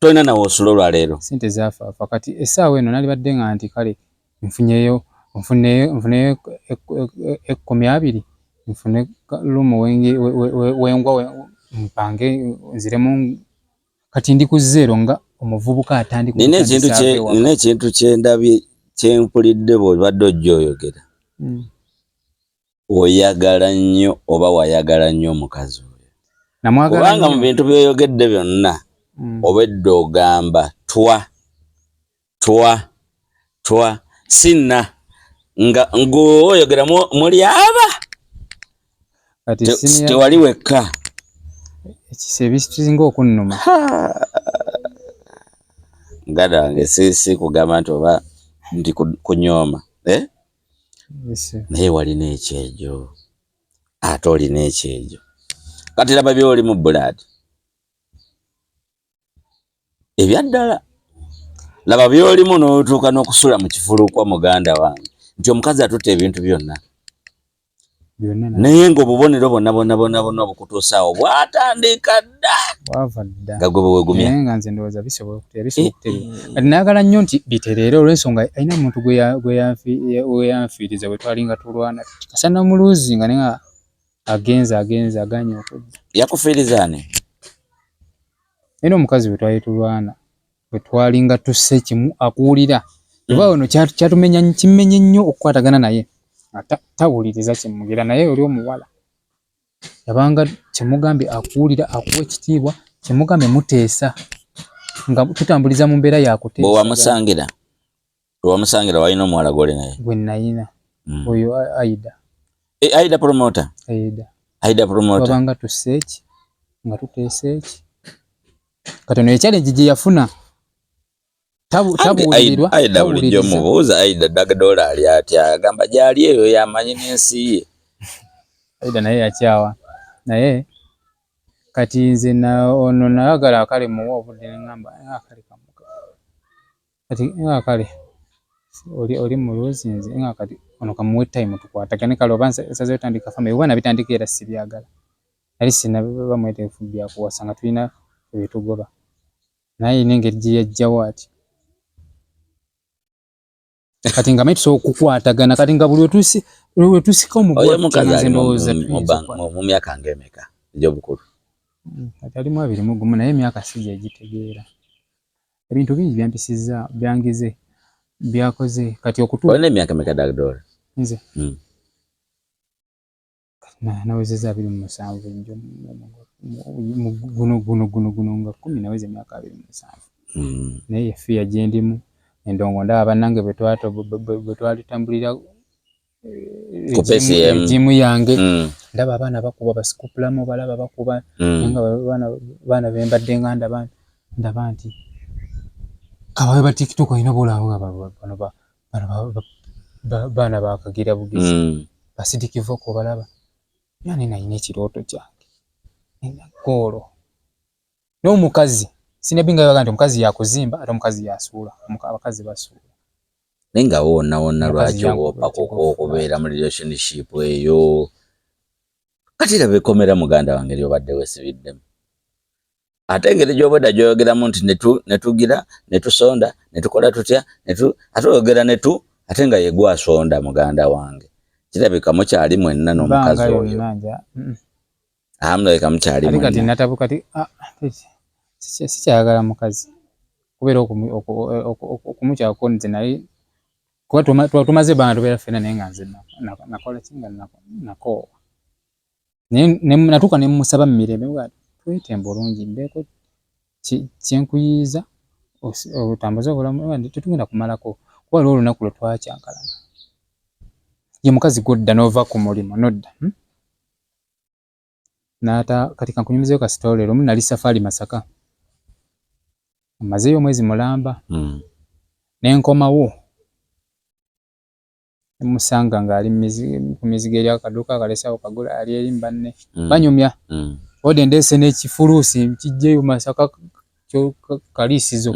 tolina nawe osula olwaleero? Sente zafaafa. Kati essaawa eno nalibadde nga nti kale nfunyeyo nfuneyo 20 nfune lumu wengwa mpange nziremu. Kati ndi ku zero nga omuvubuka atandika. Nina ekintu kyendabye, kyempulidde bw'obadde ojja oyogera. Oyagala nnyo oba wayagala nnyo omukazi oyo? Kubanga mu bintu byoyogedde byonna obwedda ogamba twa twa twa sinna nga ng'oyogera muli aba tewali wekka. Ekisa ebisinga okunnuma. Muganda wange, si kugamba nti oba nti kunyooma, eh? Naye walina ekyejo, ate olina ekyejo. Kati laba byoli mu bulaadi ebyaddala, laba byolimu n'otuuka n'okusula mu kifulukwa. Muganda wange, nti omukazi atutta ebintu byonna, naye ng'obubonero bwonna bwonna bwonna bwonna obukutuusaawo bwatandika dda. Bwava dda. Nga gwe bwewegumya. Naye nga nze ndowooza bisobola okutereera. Kati naagala nnyo nti bitereere olw'ensonga alina omuntu gwe yanfiiriza bwe twalinga tulwana kasa namuluuzi nga naye agenze agenze aganye okujja. Yakufiiriza ani? Era omukazi bwe twali tulwana, bwe twalinga tusse kimu akuwulira oba ono kyatumenya kimenye nnyo okukwatagana naye nga tawuliriza kimugira. Naye oli omuwala yabanga kyemugambye akuwulira, akuwa ekitiibwa, kyemugambye muteesa nga tutambuliza mu mbeera yakuteesa. Bwewamusangira walina omuwala gwoli naye? Gwe nayina. Oyo Aida. E, Aida promoter? Aida. Aida promoter. Wabanga tusse eki nga tuteesa eki. Kati ono echallenge gye yafuna tabuulirirwa. Aida bulijjo mubuuza, Aida Dagdola ali atya? Agamba gyali eyo yamanyi n'ensi ye. Aida naye yakyawa, naye kati nze ono nayagala kale muwa obudde, neŋŋamba, ah, kale kamuka kati, ah, kale. Oli muluzi nze nga kati ono kamuwe time tukwatagane, kale oba nsazeewo tandika family oba nabitandika era sibyagala, nali sinaba mwetegefu byakuwasa nga tulina ebitugoba, naye alina engeri gye yajjawo ati kati nga manyi tusobola okukwatagana, kati nga buli lwetusika omuguwa nze ndowooza mu myaka ng'emeka egy'obukulu? Kati alimu 21, naye emyaka si gye gitegeera. Ebintu bingi byampisizza, byangize, byakoze kati okutuuka. Olina emyaka emeka, Dagdola? Nze nawezezza 27 jjo guno guno guno guno nga 10, naweza emyaka 27. Naye efiya gye ndimu, endongo ndaba bannange bwe twalitambulira ejimu yange, ndaba abaana bakuba basikupulamu, balaba bakuba nga baana bembadde nga ndaba nti kababe ba TikTok olina bolaba bano baana bakagira bugizi basidikivoko balaba nani nalina ekirooto kyange nina goolo n'omukazi sinabinga baga nti omukazi yakuzimba ate omukazi yasuula, abakazi basuula. Naye nga wonna wonna lwaki oba opakuka okubeera mu relationship eyo? Kati raba ekomera muganda wange lyobadde weesibiddemu, ate engeri gy'obwedda gy'oyogeramu nti netugira netusonda netukola tutya, ate oyogera netu ate nga yegwe asonda. Muganda wange, kirabika mukyali mwenna n'omukazi oyo, mulabika mukyali. Kati natabu kati sikyayagala mukazi kubeera okumukyako nze, naye kuba tumaze ebbanga tubeera ffenna, naye nga nze nakola ki nga nakoowa, natuuka ne mmusaba mu mirembe, twetemba bulungi mbeeko kyenkuyiiza otambuze obulamu, tetugenda kumalako kuba waliwo olunaku lwe twakyankalana. Ye mukazi gw'odda n'ova ku mulimu n'odda n'ata. Kati kankunyumizeeyo ka story. Lumu nali safari Masaka, mmazeeyo omwezi mulamba, ne nkomawo ne musanga ng'ali ku mizigo eri akaduuka akalesawo kagula, ali eri mu banne banyumya. Ode ndeese n'ekifuluusi nkijjeyo Masaka kaliisizo.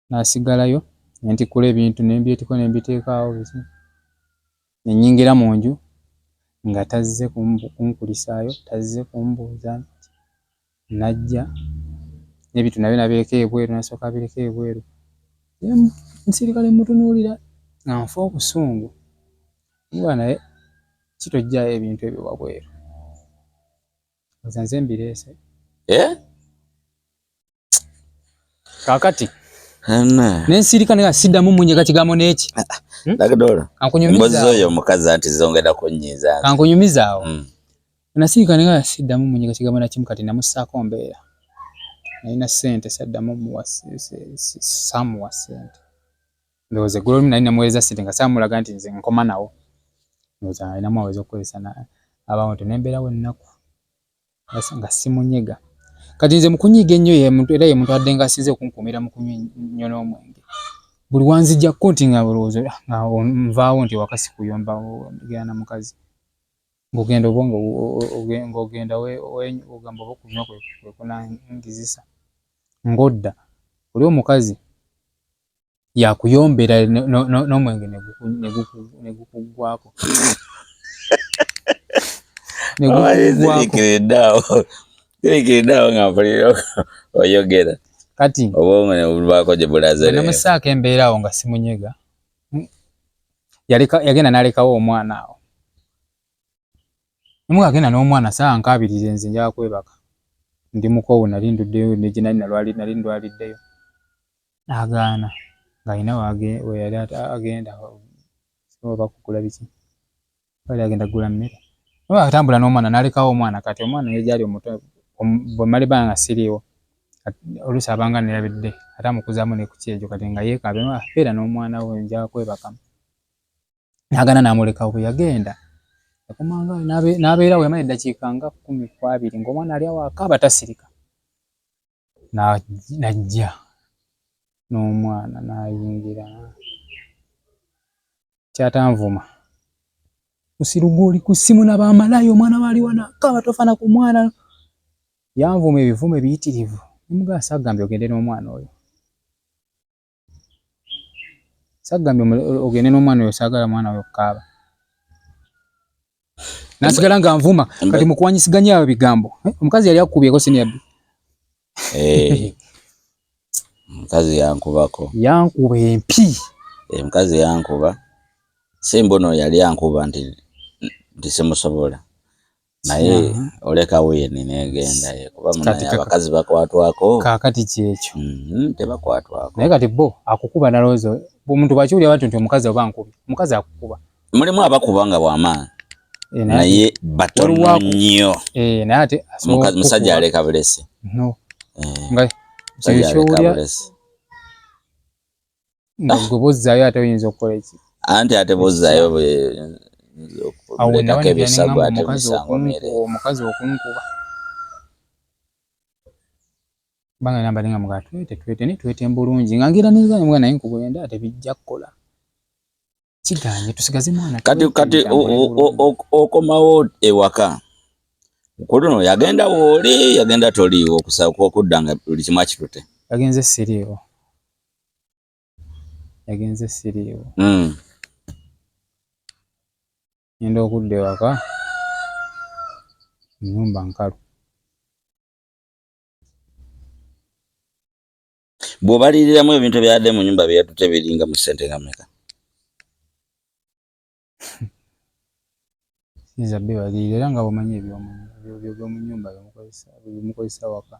N'asigalayo ne ntikkula ebintu ne mbyetikka ne mbiteeka awo biki, ne nnyingira mu nju nga tazze kunkulisaayo, tazze kumbuuza. Najja n'ebintu nabyo nabireka ebweru, nasooka abireka ebweru. Nsirika ne mmutunuulira nga nfa obusungu, mugamba naye ki tojjaayo ebintu ebyo wabweru? Ndowooza nze mbireese. Eh? Kaakati nensirika naye siddamu munyega kigambo n'eki. Dagdola, emboozi z'oyo omukazi anti zongera kunnyiiza. Kankunyumize awo. Nasirika naye siddamu munyega kigambo nakimu. Kati namussaako mbeera, nalina ssente, saddamu muwa, saamuwa ssente. Ndowooza eggulo limu nali namuweereza ssente nga saamulaga nti nze nkoma nawo, ndowooza alinamu aweza okukozesa abawo nti nembeerawo ennaku nga simunyega. Kati nze mu kunyiiga ennyo era ye muntu adde nga asinze okunkuumira mu kunywa ennyo n'omwenge. Buli wanzijjako nti nga olowooza nga nvaawo nti ewaka sikuyomba genda na mukazi, ng'ogenda oba ng'ogenda ogamba oba okunywa kwe kunangizisa, ng'odda oli omukazi yakuyombera n'omwenge ne gukuggwaako. Sirikiridde awo nga mpulira oyogera. Kati obwongo ne bubaako gye bulaze. Namussaako embeera awo nga simunyega, yagenda n'alekawo omwana awo. Naye agenda n'omwana saa nkaabirize, nze njagala kwebaka, ndi mukoowu, nali nduddeyo ne gye nali nali ndwaliddeyo. N'agaana ng'alina we yali agenda oba kugula biki, yali agenda kugula mmere. Naye atambula n'omwana n'alekawo omwana. Kati omwana engeri gy'ali omuto, bwe mmala ebbanga nga siriiwo, oluusi abanga neerabidde ate amukuzaamu ne ku kyejo. Kati nga yeekaabya, beera n'omwana wo, njagala kwebaka. N'agaana n'amulekawo. Bwe yagenda yakomanga n'abeerawo yamala eddakiika nga 10 ku 20 ng'omwana ali awo akaaba tasirika. N'ajja n'omwana n'ayingira, kyatanvuma, musiru gwe, oli ku ssimu na bamalaaya, omwana wo ali wano akaaba, tofa ku mwana. Yanvuma ebivumo ebiyitirivu. Ne mugamba saagambye ogende n'omwana oyo. Sagambye ogende n'omwana oyo, saagala mwana oyo kukaaba. Nasigala nga nvuma kati mukuwanyisiganya awo bigambo. Eh, omukazi yali akukubyeko senior B. Eh. Omukazi yankubako. Yankuba empi. Eh, omukazi yankuba. Simbuno yali ankuba nti nti simusobola. Naye olekawo yeni negenda ye kuba munaye abakazi bakwatwako. Kaakati kyekyo. Tebakwatwako. Naye kati bo akukuba nalowooza omuntu bw'akiwulira bw'atyo nti omukazi oba ankubye, omukazi akukuba. Mulimu abakuba nga bw'amaanyi eh, naye batono nnyo. Eh, naye ate musajja aleka bulesi. No. Eh, nga ky'owulira nga gwe bozzaayo ate oyinza okukola eki? Anti ate bozzaayo okuleetako ebisago ate misango myereere. Omukazi okunkuba. Kubanga era mbadde nga mugamba twete twete naye twete mbulungi nga ngira nenzanya mugamba naye nkubulenda tebijja kukola. Kiganye tusigaze mwana. Kati kati okomawo ewaka ku luno yagenda wooli yagenda toliiwo okusaba okudda nga buli kimu akitute. Yagenze siriiwo. Yagenze siriiwo. Ngenda okudda ewaka ennyumba nkalu. Bw'obaliriramu ebintu ebyadde mu nyumba bye yatutte biringa mu ssente nga mmeka? Siyinza bibalirira era nga bw'omanyi eby'omu nnyumba byemukozesa waka.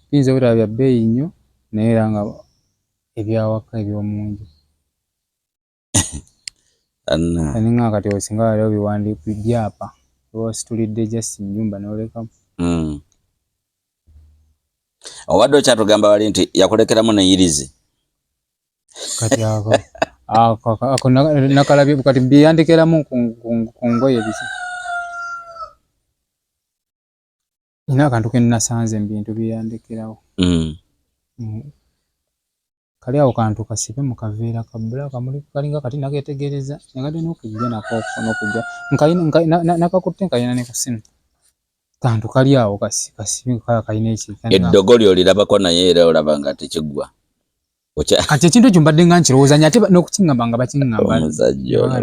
Biyinza obutaba bya bbeeyi nnyo naye era nga eby'awaka eby'omu nju. Ninga kati osinga waliwo biwandiiko byapa oba ositulidde just nnyumba n'olekamu. Obadde okyatugamba wali nti yakulekeramu ne yirizi. Kati ako ako ako nakalabye kati byeyandikeramu ku ngoye biki. Nina akantu ke nasanze mu bintu byeyandekerawo. Kali awo kantu kasibe mu kaveera ka bbulaaka muli kalinga kati nakeetegereza nyagadde n'okujja nako n'okujja nakakutte nkalina ne ku ssimu. Kantu kali awo kasibe kalina eki eddogo ly'olirabako naye era olaba nga tekiggwa. Kati ekintu ekyo mbadde nga nkirowooza nnyo ate n'okukiŋŋamba nga bakiŋŋamba. Omusajja ono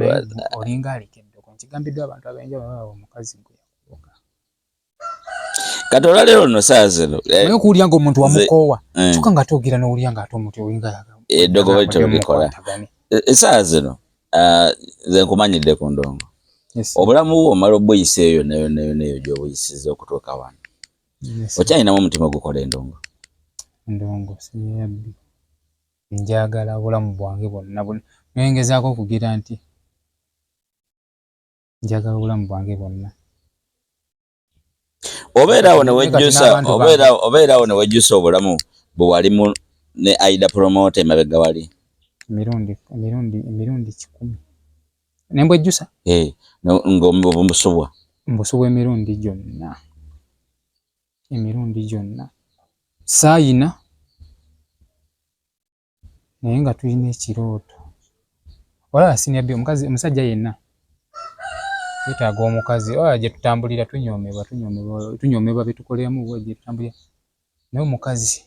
olinga aleka eddogo nkigambiddwa abantu ab'enjawulo omukazi gwe yakuloga. Kati olwaleero luno saa zino eh, naye okuwulira nga omuntu wamukoowa eh. kyokka nga ate ogira n'owulira nga ate omuntu olinga eddogo bwetyo likola esaawa zino ah, nze nkumanyidde ku ndongo obulamu bwo omala obuyisa eyo nayo nayo nayo gy'obuyisiza okutuuka wano okyalinamu omutima ogukola endongo? Endongo siyabbi njagala obulamu bwange bwonna naye ngezaako okugira nti njagala obulamu bwange bwonna. Obeerawo ne wejjusa obeerawo ne wejjusa obulamu bwe walimu ne Aida Promoter emabega wali. Emirundi emirundi emirundi 100. Ne mbwejjusa? Eh, ng'ombusubwa. Mbusubwa emirundi gyonna. Emirundi gyonna. Saayina naye nga tulina ekirooto. Olaba senior B omukazi omusajja yenna yeetaaga omukazi olaba gye tutambulira tunyoomebwa tunyoomebwa tunyoomebwa bye tukoleramu gye tutambulira naye omukazi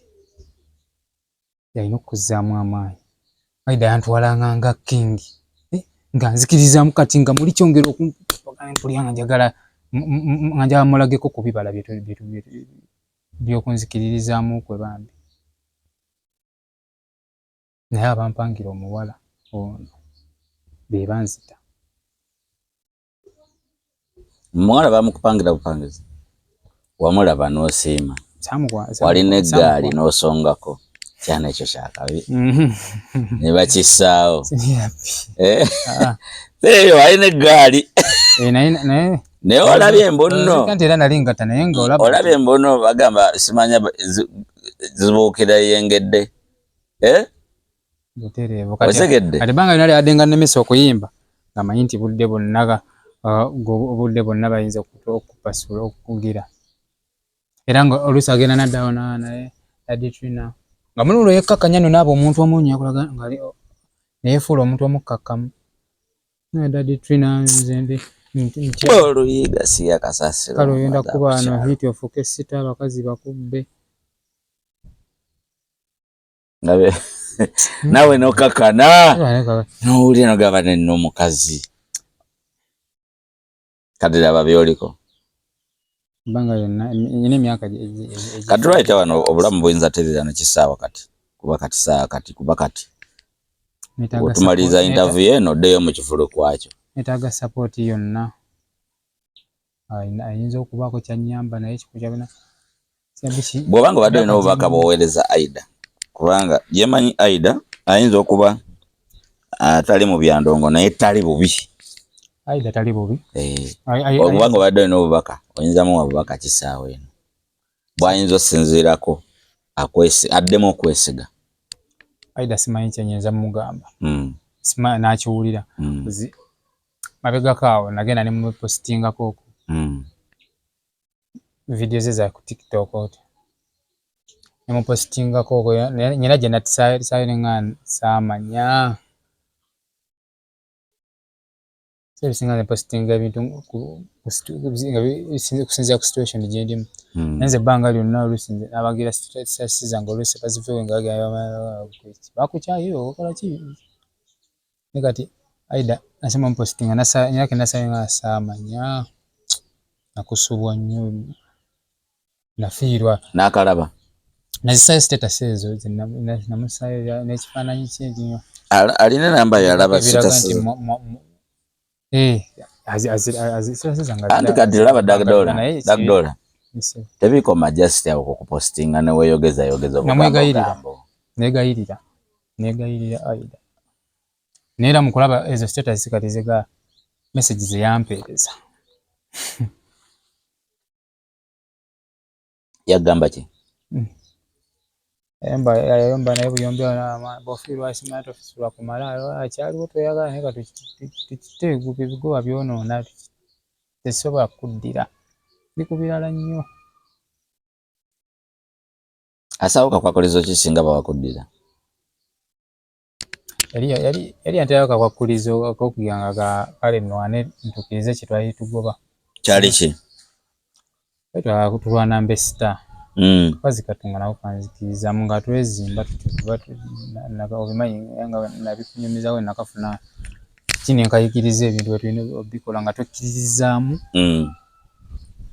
yalina okukuzzaamu amaanyi. Aida yantwalanga nga king eh, nga nzikirizaamu kati nga muli kyongera okumpulira nga njagala nga njagala mulageko ku bibala by'okunzikiririzaamu kwe bambi. Naye abampangira omuwala ono be banzita. Omuwala bamukupangira bupangizi, wamulaba n'osiima, walina eggaali n'osongako, kyana ekyo kyakabi ne bakissaawo. Eh? Ah. Eyo walina eggaali eh, naye olabye embuno, olabye embuno bagamba simanya zibuukira yengedde. Eh? Butereevu. Kati ebbanga lyonna lyabadde nga nnemesa okuyimba nga manyi nti budde bwonna obudde bwonna bayinza okupasula okukugira era nga oluusi agenda naddawo naye Daddy Trina nga mulimu lwe yekkakkanya nno naaba omuntu omunyo yakulaga nga neyefuula omuntu omukkakkamu naye Daddy Trina nze ndi oluyiga siya kasasiro kale oyenda kuba ano hit ofuuke sita abakazi bakubbe. Nawe nokakana nowulira nogamba nenna omukazi kati laba byoliko Ebbanga lyonna nyina emyaka kati lwaita wano obulamu buyinza terera nekisaawa kati kuba kati saawa kati kuba kati otumaliriza interview eno oddeyo mu kifulu kwakyo. Netaaga support yonna ayinza okubaako kyanyamba naye kikukyabina. Bw'oba nga obadde olina obubaka bw'oweereza Aida, kubanga gyemanyi Aida ayinza okuba atali mu byandongo naye tali bubi. Aida tali bubi. Eh. Oba nga obadde olina obubaka oyinza muwa bubaka kisaawa eno bw'ayinza osinziirako addemu okwesiga. Aida simanyi kyenyinza mugamba. Simanyi n'akiwulira. Mabegako awo nagenda ne mupostingako okwo. Video ze za ku TikTok oti. Ne mupostingako okwo nyina gye natisaayo ne nga saamanya. So ebisinga ne postinga ebintu kusinziira ku situation gye ndimu. Naye nze ebbanga lyonna oluusi nze nabagira status zange oluusi baziveewo nga bagenda bakukyaye okola ki? Naye kati Aida nasema mupostinga nyina ke nasayo nga saamanya. Nakusubwa nnyo nafiirwa. N'akalaba. Nazisayo status ezo namusayo n'ekifaananyi kye nti Alina namba yalaba status. Anti kati laba Dagdola. Tebikoma just awo kukupostinga ne weeyogeza yogeza obugambo. Negayirira. Negayirira Aida. Naye era mu kulaba ezo status kati ziga message ze yampeereza. Yagamba ki? Yayomba naye buyombi bw'ofiirwa simanyi tofiirwa kumala akyaliwo tweyagala naye kati tukite ebigoba byonoona tesobola kuddira. Ndi ku birala nnyo. Asawo kakwakulizo ki singa bawakuddira? Yali yanterayo kakwakulizo ak'okugira nga kale nnwane ntuukirize kye twali tugoba. Kyali ki? Tulwana mbe star. Kazi katonga nako kanzikirizaamu nga twezimba tutyo kuba obimanyi nga nabikunyumizaawo nakafuna ki ne nkayigiriza ebintu bwe tulina obikola nga twekkiririzaamu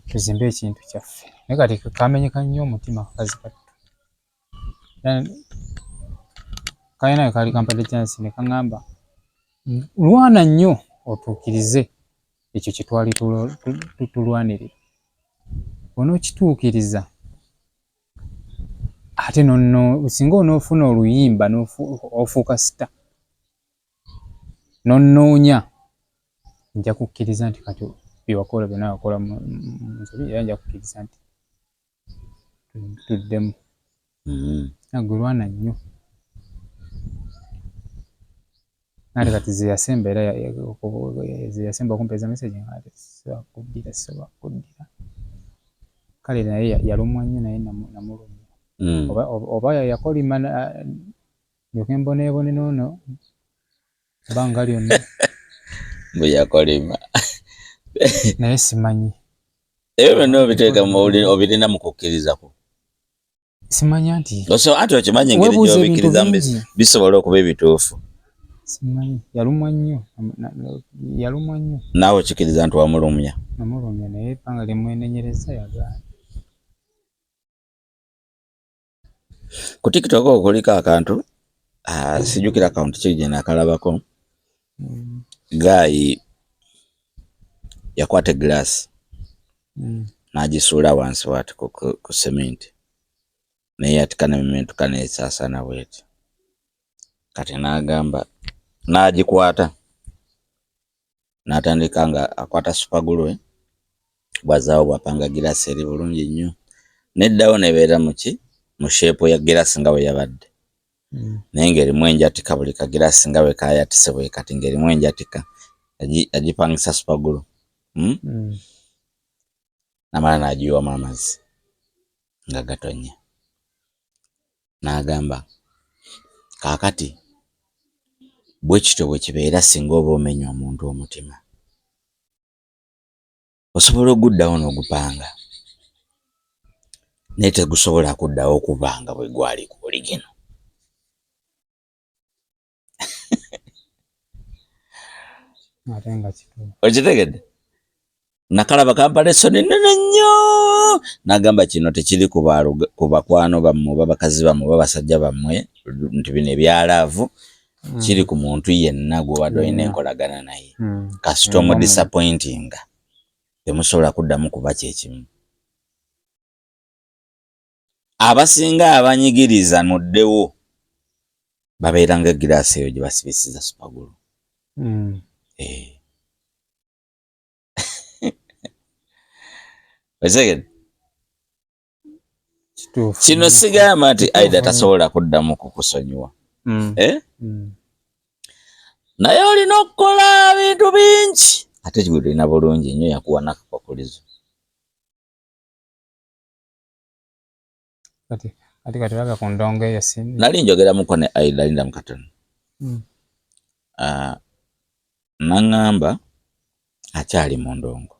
tuzimbe ekintu kyaffe. Naye kati kamenyeka nnyo omutima kakazi kattu. Kalina kaali kampadde chance ne kaŋŋamba lwana nnyo otuukirize ekyo kye twali tulwanirira. Onookituukiriza ate nonno singa onoofuna oluyimba ofuuka star nonnoonya nja kukkiriza nti kati bye wakola byonna wakola mu nsobi era nja kukkiriza nti tuddemu. Nagwe lwana nnyo. Ate kati ze yasemba era ze yasemba okumpeereza message nga sisobola kuddira sisobola kuddira. Kale naye yalumwa nnyo naye namulumya. Oba yakolima ndyoke mboneebone n'ono ebbanga lyonna. Mbu yakolima. Naye simanyi. Ebyo byonna obiteeka obirina mu kukkiriza kwo. Simanya nti. Anti okimanyi engeri gy'obikkirizamu bisobola okuba ebituufu. Simanyi yalumwa nnyo yalumwa nnyo. Naawe okikkiriza nti wamulumya. Namulumya naye ebbanga lye mwenenyereza yagaana. Ku TikTok okwo kuliko akantu sijjukira akawunti ki gye nakalabako. Guy yakwata egiraasi n'agisuula wansi bw'ati ku cement neeyatika n'emementuka n'esaasaana bw'eti. Kati n'agamba n'agikwata n'atandika nga akwata super glue bw'azzaawo bw'apanga giraasi eri bulungi nnyo n'eddawo n'ebeera mu ki mu shape ya giraasi nga bwe yabadde. Naye ng'erimu enjatika buli kagiraasi nga bwe kaayatise bwe kati ng'erimu enjatika agipangisa super glue. N'amala n'agiyiwamu amazzi nga gatonnya. N'agamba kaakati bwe kityo bwe kibeera singa oba omenya omuntu omutima. Osobola okuguddawo n'ogupanga naye tegusobola kuddawo kuba nga bwe gwali ku oligino. Ate nga kituufu. Okitegedde? Nakalaba kampa lesson nnene nnyo, nagamba kino tekiri ku bakwano bammwe oba bakazi bammwe oba basajja bammwe nti bino ebya love, kiri ku muntu yenna gw'obadde olina enkolagana naye. Kasita omudisappointinga, temusobola kuddamu kuba kyekimu. Abasinga abanyigiriza muddewo babeera nga egiraasi eyo gye basibisiza super glue. Eh. Okitegedde? Kituufu. Kino sigamba nti Aida tasobola kuddamu kukusonyiwa. Eh? Naye olina okukola bintu bingi, ate gwe tulina bulungi nnyo, yakuwa nakakwakulizo. Kati kati ku ndongo eyo si Nali njogeramuko ne Aida, linda mu katono. Ah, naŋŋamba akyali mu ndongo.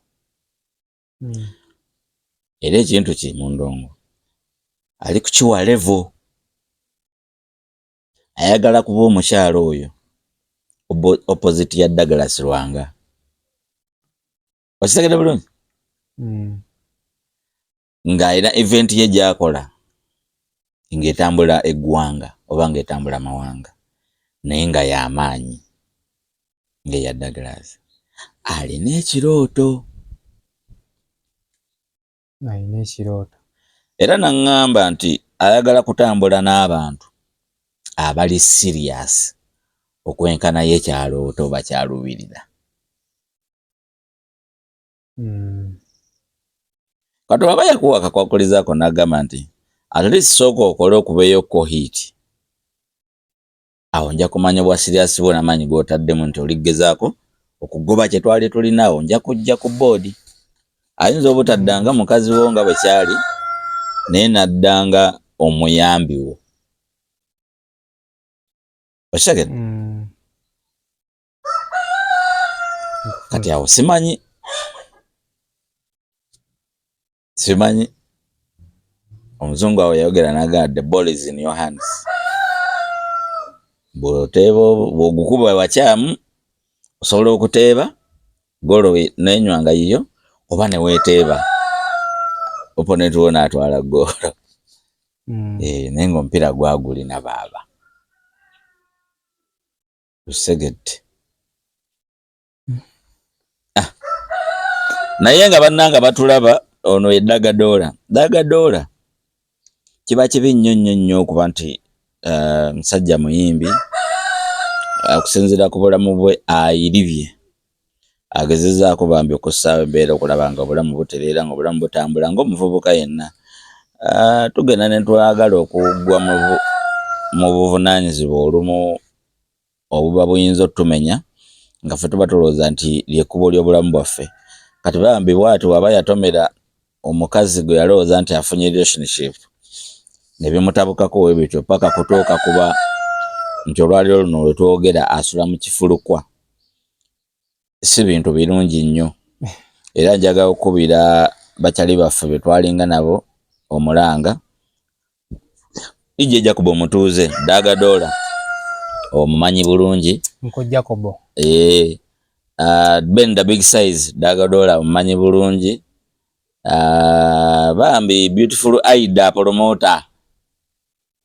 Era ekintu ki mu ndongo ali kukiwa level, ayagala kuba omukyalo oyo opposite ya Douglas Lwanga. Okitegedde bulungi? Ng'alina event ye gy'akola ng'etambula eggwanga oba ng'etambula mawanga, naye nga y'amaanyi ng'eya Douglas. Alina ekirooto. Alina ekirooto. Era naŋŋamba nti ayagala kutambula n'abantu abali serious okwenkana ye kyaloota oba kyalubirira. Kati waba yakuwa akakwakulizaako n'agamba nti at least sooka okole okubeeyo ko hit, awo nja kumanya obwa serious bwo n'amaanyi g'otaddemu nti oligezaako okugoba kye twali tulina, awo nja kujja ku board. Ayinza obutaddanga mukazi wo nga bwe kyali, naye n'addanga omuyambi wo. Okitegedde? Kati awo simanyi omuzungu awo yayogera n'agamba, "The ball is in your hands." Bw'oteeba, bw'ogukuba wakyamu, osobola okuteeba golo nenywa nga yiyo, oba ne weeteeba opponent wo n'atwala golo. Eh, naye ng'omupiira gwagulina baaba lusegedde. Ah. Naye nga bannanga batulaba, ono ye Dagadoola. Dagadoola kiba kibi nnyo nnyo nnyo okuba nti musajja muyimbi, okusinziira ku bulamu bwe ayiribye, agezezaako bambi okussaawo embeera okulaba nga obulamu butereera, nga obulamu butambula ng'omuvubuka yenna. Tugenda ne twagala okugwa mu buvunaanyizibwa olumu obuba buyinza otumenya nga ffe tuba tulowooza nti lyekkubo ly'obulamu bwaffe. Kati bambi bw'ati waba yatomera omukazi gwe yalowooza nti afunye relationship ne bimutabukako we bityo paka kutuuka kuba nti olwaliro luno lwe twogera asula mu kifulukwa. Si bintu birungi nnyo, era njagala okukubira bakyali baffe be twalinga nabo omulanga. Ijje Jacob omutuuze Dagadoola omumanyi bulungi. Nko Jacobo. Eh, Ben the Big Size, Dagadoola omumanyi bulungi. Bambi Beautiful Aida promoter,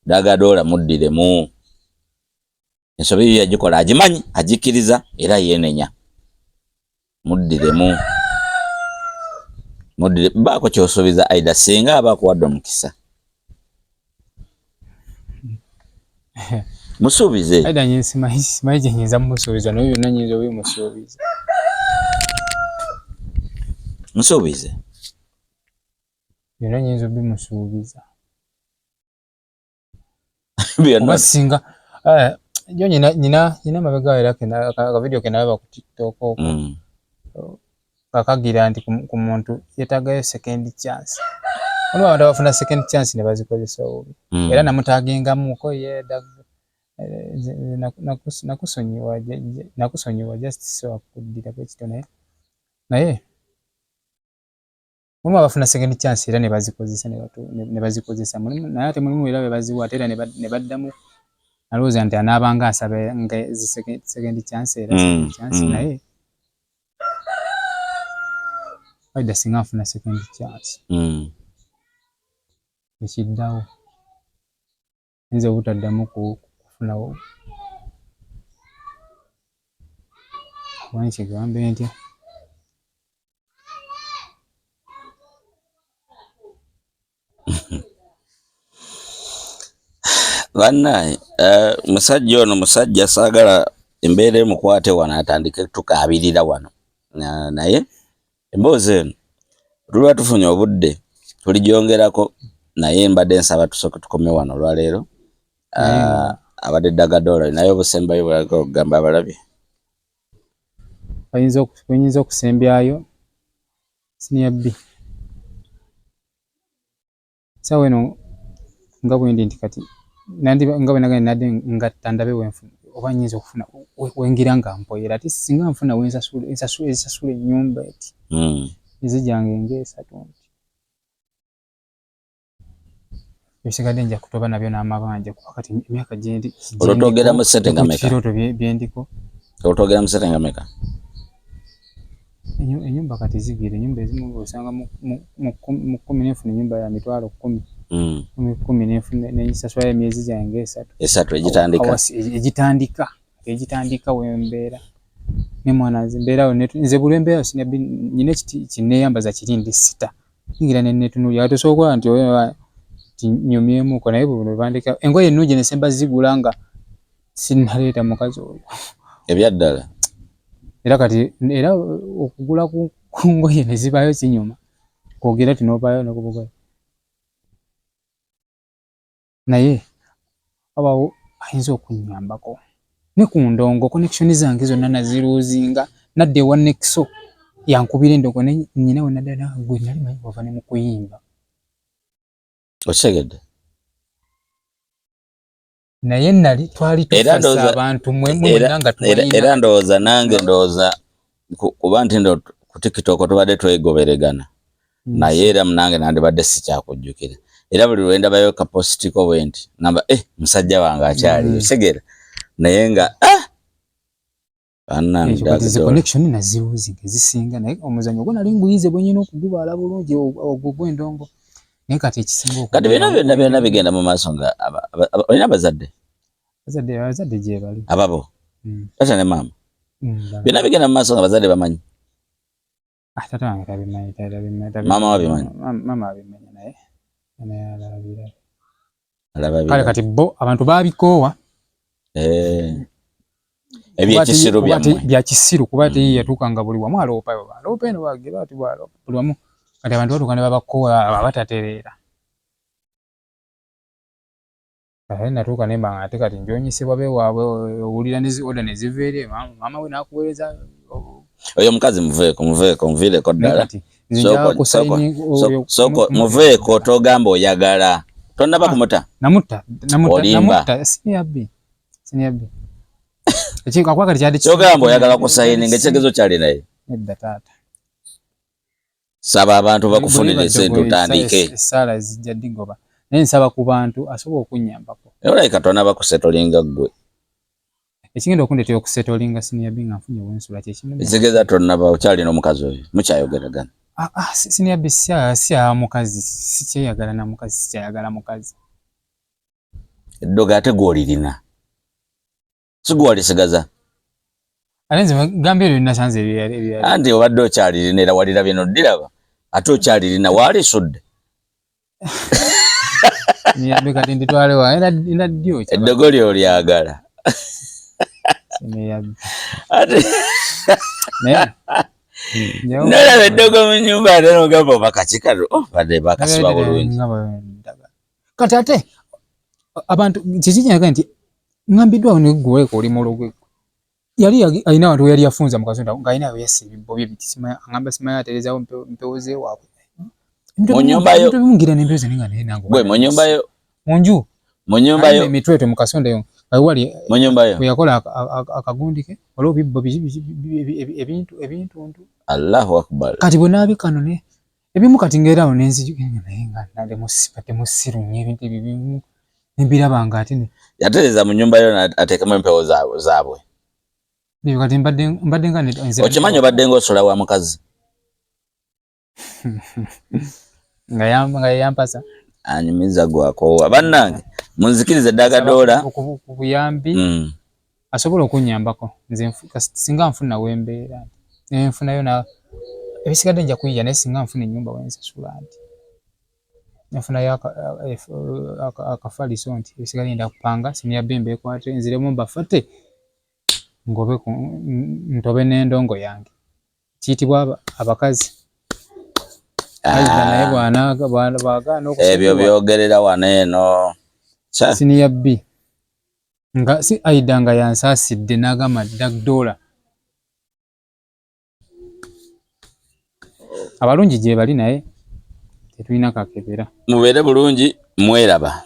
Dagadoola muddiremu. Ensobi yo yagikola, agimanyi, agikkiriza era yeenenya. Muddiremu, muddire, baako ky'osuubiza Aida singa aba akuwadde omukisa. Musuubize. Aida nye simanyi kye nyinza mumusuubiza, naye byonna nyinza obimusuubiza. Musuubize. Byonna nyinza obimusuubiza. Byonna. Oba singa jo nyina mabega era ka video ke nalaba ku TikTok okwo. Kakagira nti ku muntu yeetagayo second chance. Waliwo abantu abafuna second chance ne bazikozesa obubi. Era namutagengamuko ye nakusonyiwa just so akuddira bwe kityo, naye mulimu abafuna second chance era ne bazikozesa ne bazikozesa mulimu, naye ate mulimu era be baziwa ate era ne baddamu nalowooza nti anaabanga asaba nga zi second chance era second chance, naye. Aida singa nfuna second chance. Ekiddawo nyinza obutaddamu kufunawo oba nkigambe ntya. Bannaye musajja ono musajja saagala embeera emukwate wano atandike tukaabirira wano, naye emboozi eno tuliba tufunye obudde tuligyongerako, naye mbadde nsaba tusooke tukome wano olwaleero. Abadde Dagadola naye obusembayo bw'oyagala okugamba abalabi. Oyinza okusembyayo siniya B Sawa eno nga bwendi nti kati nga bwe nagambye nadde ngatta ndabe wenfuna oba nyinza okufuna wengira nga mpoyera ate singa nfuna wensasula ezisasula ennyumba eti ezigyange ng'esatu nti ebisigadde nja kutoba nabyo n'amabanja kuba kati emyaka gyendi olwotwogeramu ssente nga meka kirooto byendiko olwotwogeramu ssente nga meka Enyumba kati zigira enyumba ezimu osanga mu 10 nenfuna enyumba ya 100,000 mu 10 nenfuna nensasulayo emyezi gyange esatu esatu egitandika egitandika egitandika wembeera ne mwana nze mbeerawo nze buli embeera nina ekiti kinneeyambaza kiri ndi sita yingira ne neetunuulira kati osobola okulaba nti nti nyumyemuko naye bwe bandeka engoye ennungi nesemba zigula nga sinnaleeta mukazi oyo ebyaddala era kati era okugula ku ngoye ne zibaayo kinyuma kwogera ti n'ovaayo nokubugoye naye abawo ayinza okunnyambako ne ku ndongo connection zange zonna naziruuzinga nadda ewa Nexo yankubira endongo ne nnyina we nadda gwe nali manyi wava ne mu kuyimba okitegedde naye nali twali tufasa abantu mwe mwenna nga tubalina era ndowooza nange ndowooza kuba nti ndo ku TikTok tubadde twegoberegana naye era munange nandibadde sikyakujjukira era buli lwe ndabayo kapositiko bwe nti ngamba eh musajja wange akyaliyo okitegera naye nga ah Ekyo kati zi connection naziruzi ezisinga naye omuzannyo gwo nali nguyize bwe nyina okugubaala bulungi ogwo gw'endongo naye kati ekisinga kati byonna byonna byonna bigenda mu maaso nga olina abazadde abazadde abazadde gyebali ababo taata ne maama byonna bigenda mu maaso nga abazadde bamanyi ah, taata wange tabimanyi maama wabimanyi maama abimanyi naye naye alabira kale kati bo abantu babikoowa eh. Ebyekisiru byammwe bya kisiru kuba te yatuuka nga buli wamu aloopa aloopa eno wagira ati bwaloopa buli wamu kati abantu batuuka ne babakoowa abatatereera kale natuuka ne mba ate kati njoonyesebwa bewaabwe owulira ne zi order ne ziva eri maama we n'akuweereza oyo omukazi muveeko muveeko muviireko ddala soko muveeko togamba oyagala tonnaba kumuta namutta olimba senior B senior B kyogamba oyagala kusayininga ekitegezo kyali naye nedda taata saba abantu bakufunire esente otandike esaala zijja digoba naye nsaba ku bantu asobola okunyambako olabika tonaba kusetolinga ggwe ekigenda okundetera okusetolinga senior B nga nfunye wensula kyekimu ekitegeeza tonaba okyalina omukazi oyo mukyayogeragana ah, ah, senior B si mukazi sikyeyagala na mukazi sikyayagala mukazi eddogo ate gwolirina sigwe walisigaza ate nze gamba eryo nasanze ebirala anti obadde okyalirina era walirabye noddiraba ate okyalirina waalisudde kati nditwale wa era ddyo eddogo lyo olyagala ate nolaba eddogo mu nyumba ate nogamba oba kakikalo oh, badde bakasiba bulungi kati ate abantu kiki kyaga nti ngambiddwawo ne gwe oli mulogwe yali alina abantu yali yafunza mu kasonda ng'alina we yassa ebibbo bye biti simanya angamba simanya aterezawo mpewo z'ewaabwe mu nyumba yo ngira n'empewo zange nga naye nange gwe mu nyumba yo mu nju mu nyumba yo emitwetwe mu kasonda yo nga wali mu nyumba yo we yakola akagundi ke waliwo bibbo ebintu ebintuntu Allahu akbar kati bwe naabikano ne ebimu kati ngera awo nenzijukira naye nga nade musibadde musiru nnyo ebintu ebyo bimu nembiraba nga ate yatereza mu nyumba yo ateekemu empewo zaabwe ebyo kati mbadde mbadde nga okimanyi obadde nga osula wa mukazi Nga yampasa anyumiza gwakoowa. Bannange munzikirize Dagadoola ku buyambi asobola okunnyambako nze singa nfuna wembeera nenfunayo na ebisigadde nja kuyiya, naye singa nfuna ennyumba wensasula nti nfunayo akafaliso nti ebisigadde ngenda kupanga siniya bemba ekwate nziremu mbafate ngobe ntobe n'endongo yange kiyitibwa abakazi. Naye bw'agaana ebyo byogerera wano eno siniya B nga si Aida nga yansaasidde n'agamba Dagdola abalungi gye bali naye tetulina kakebera. Mubeere bulungi, mweraba.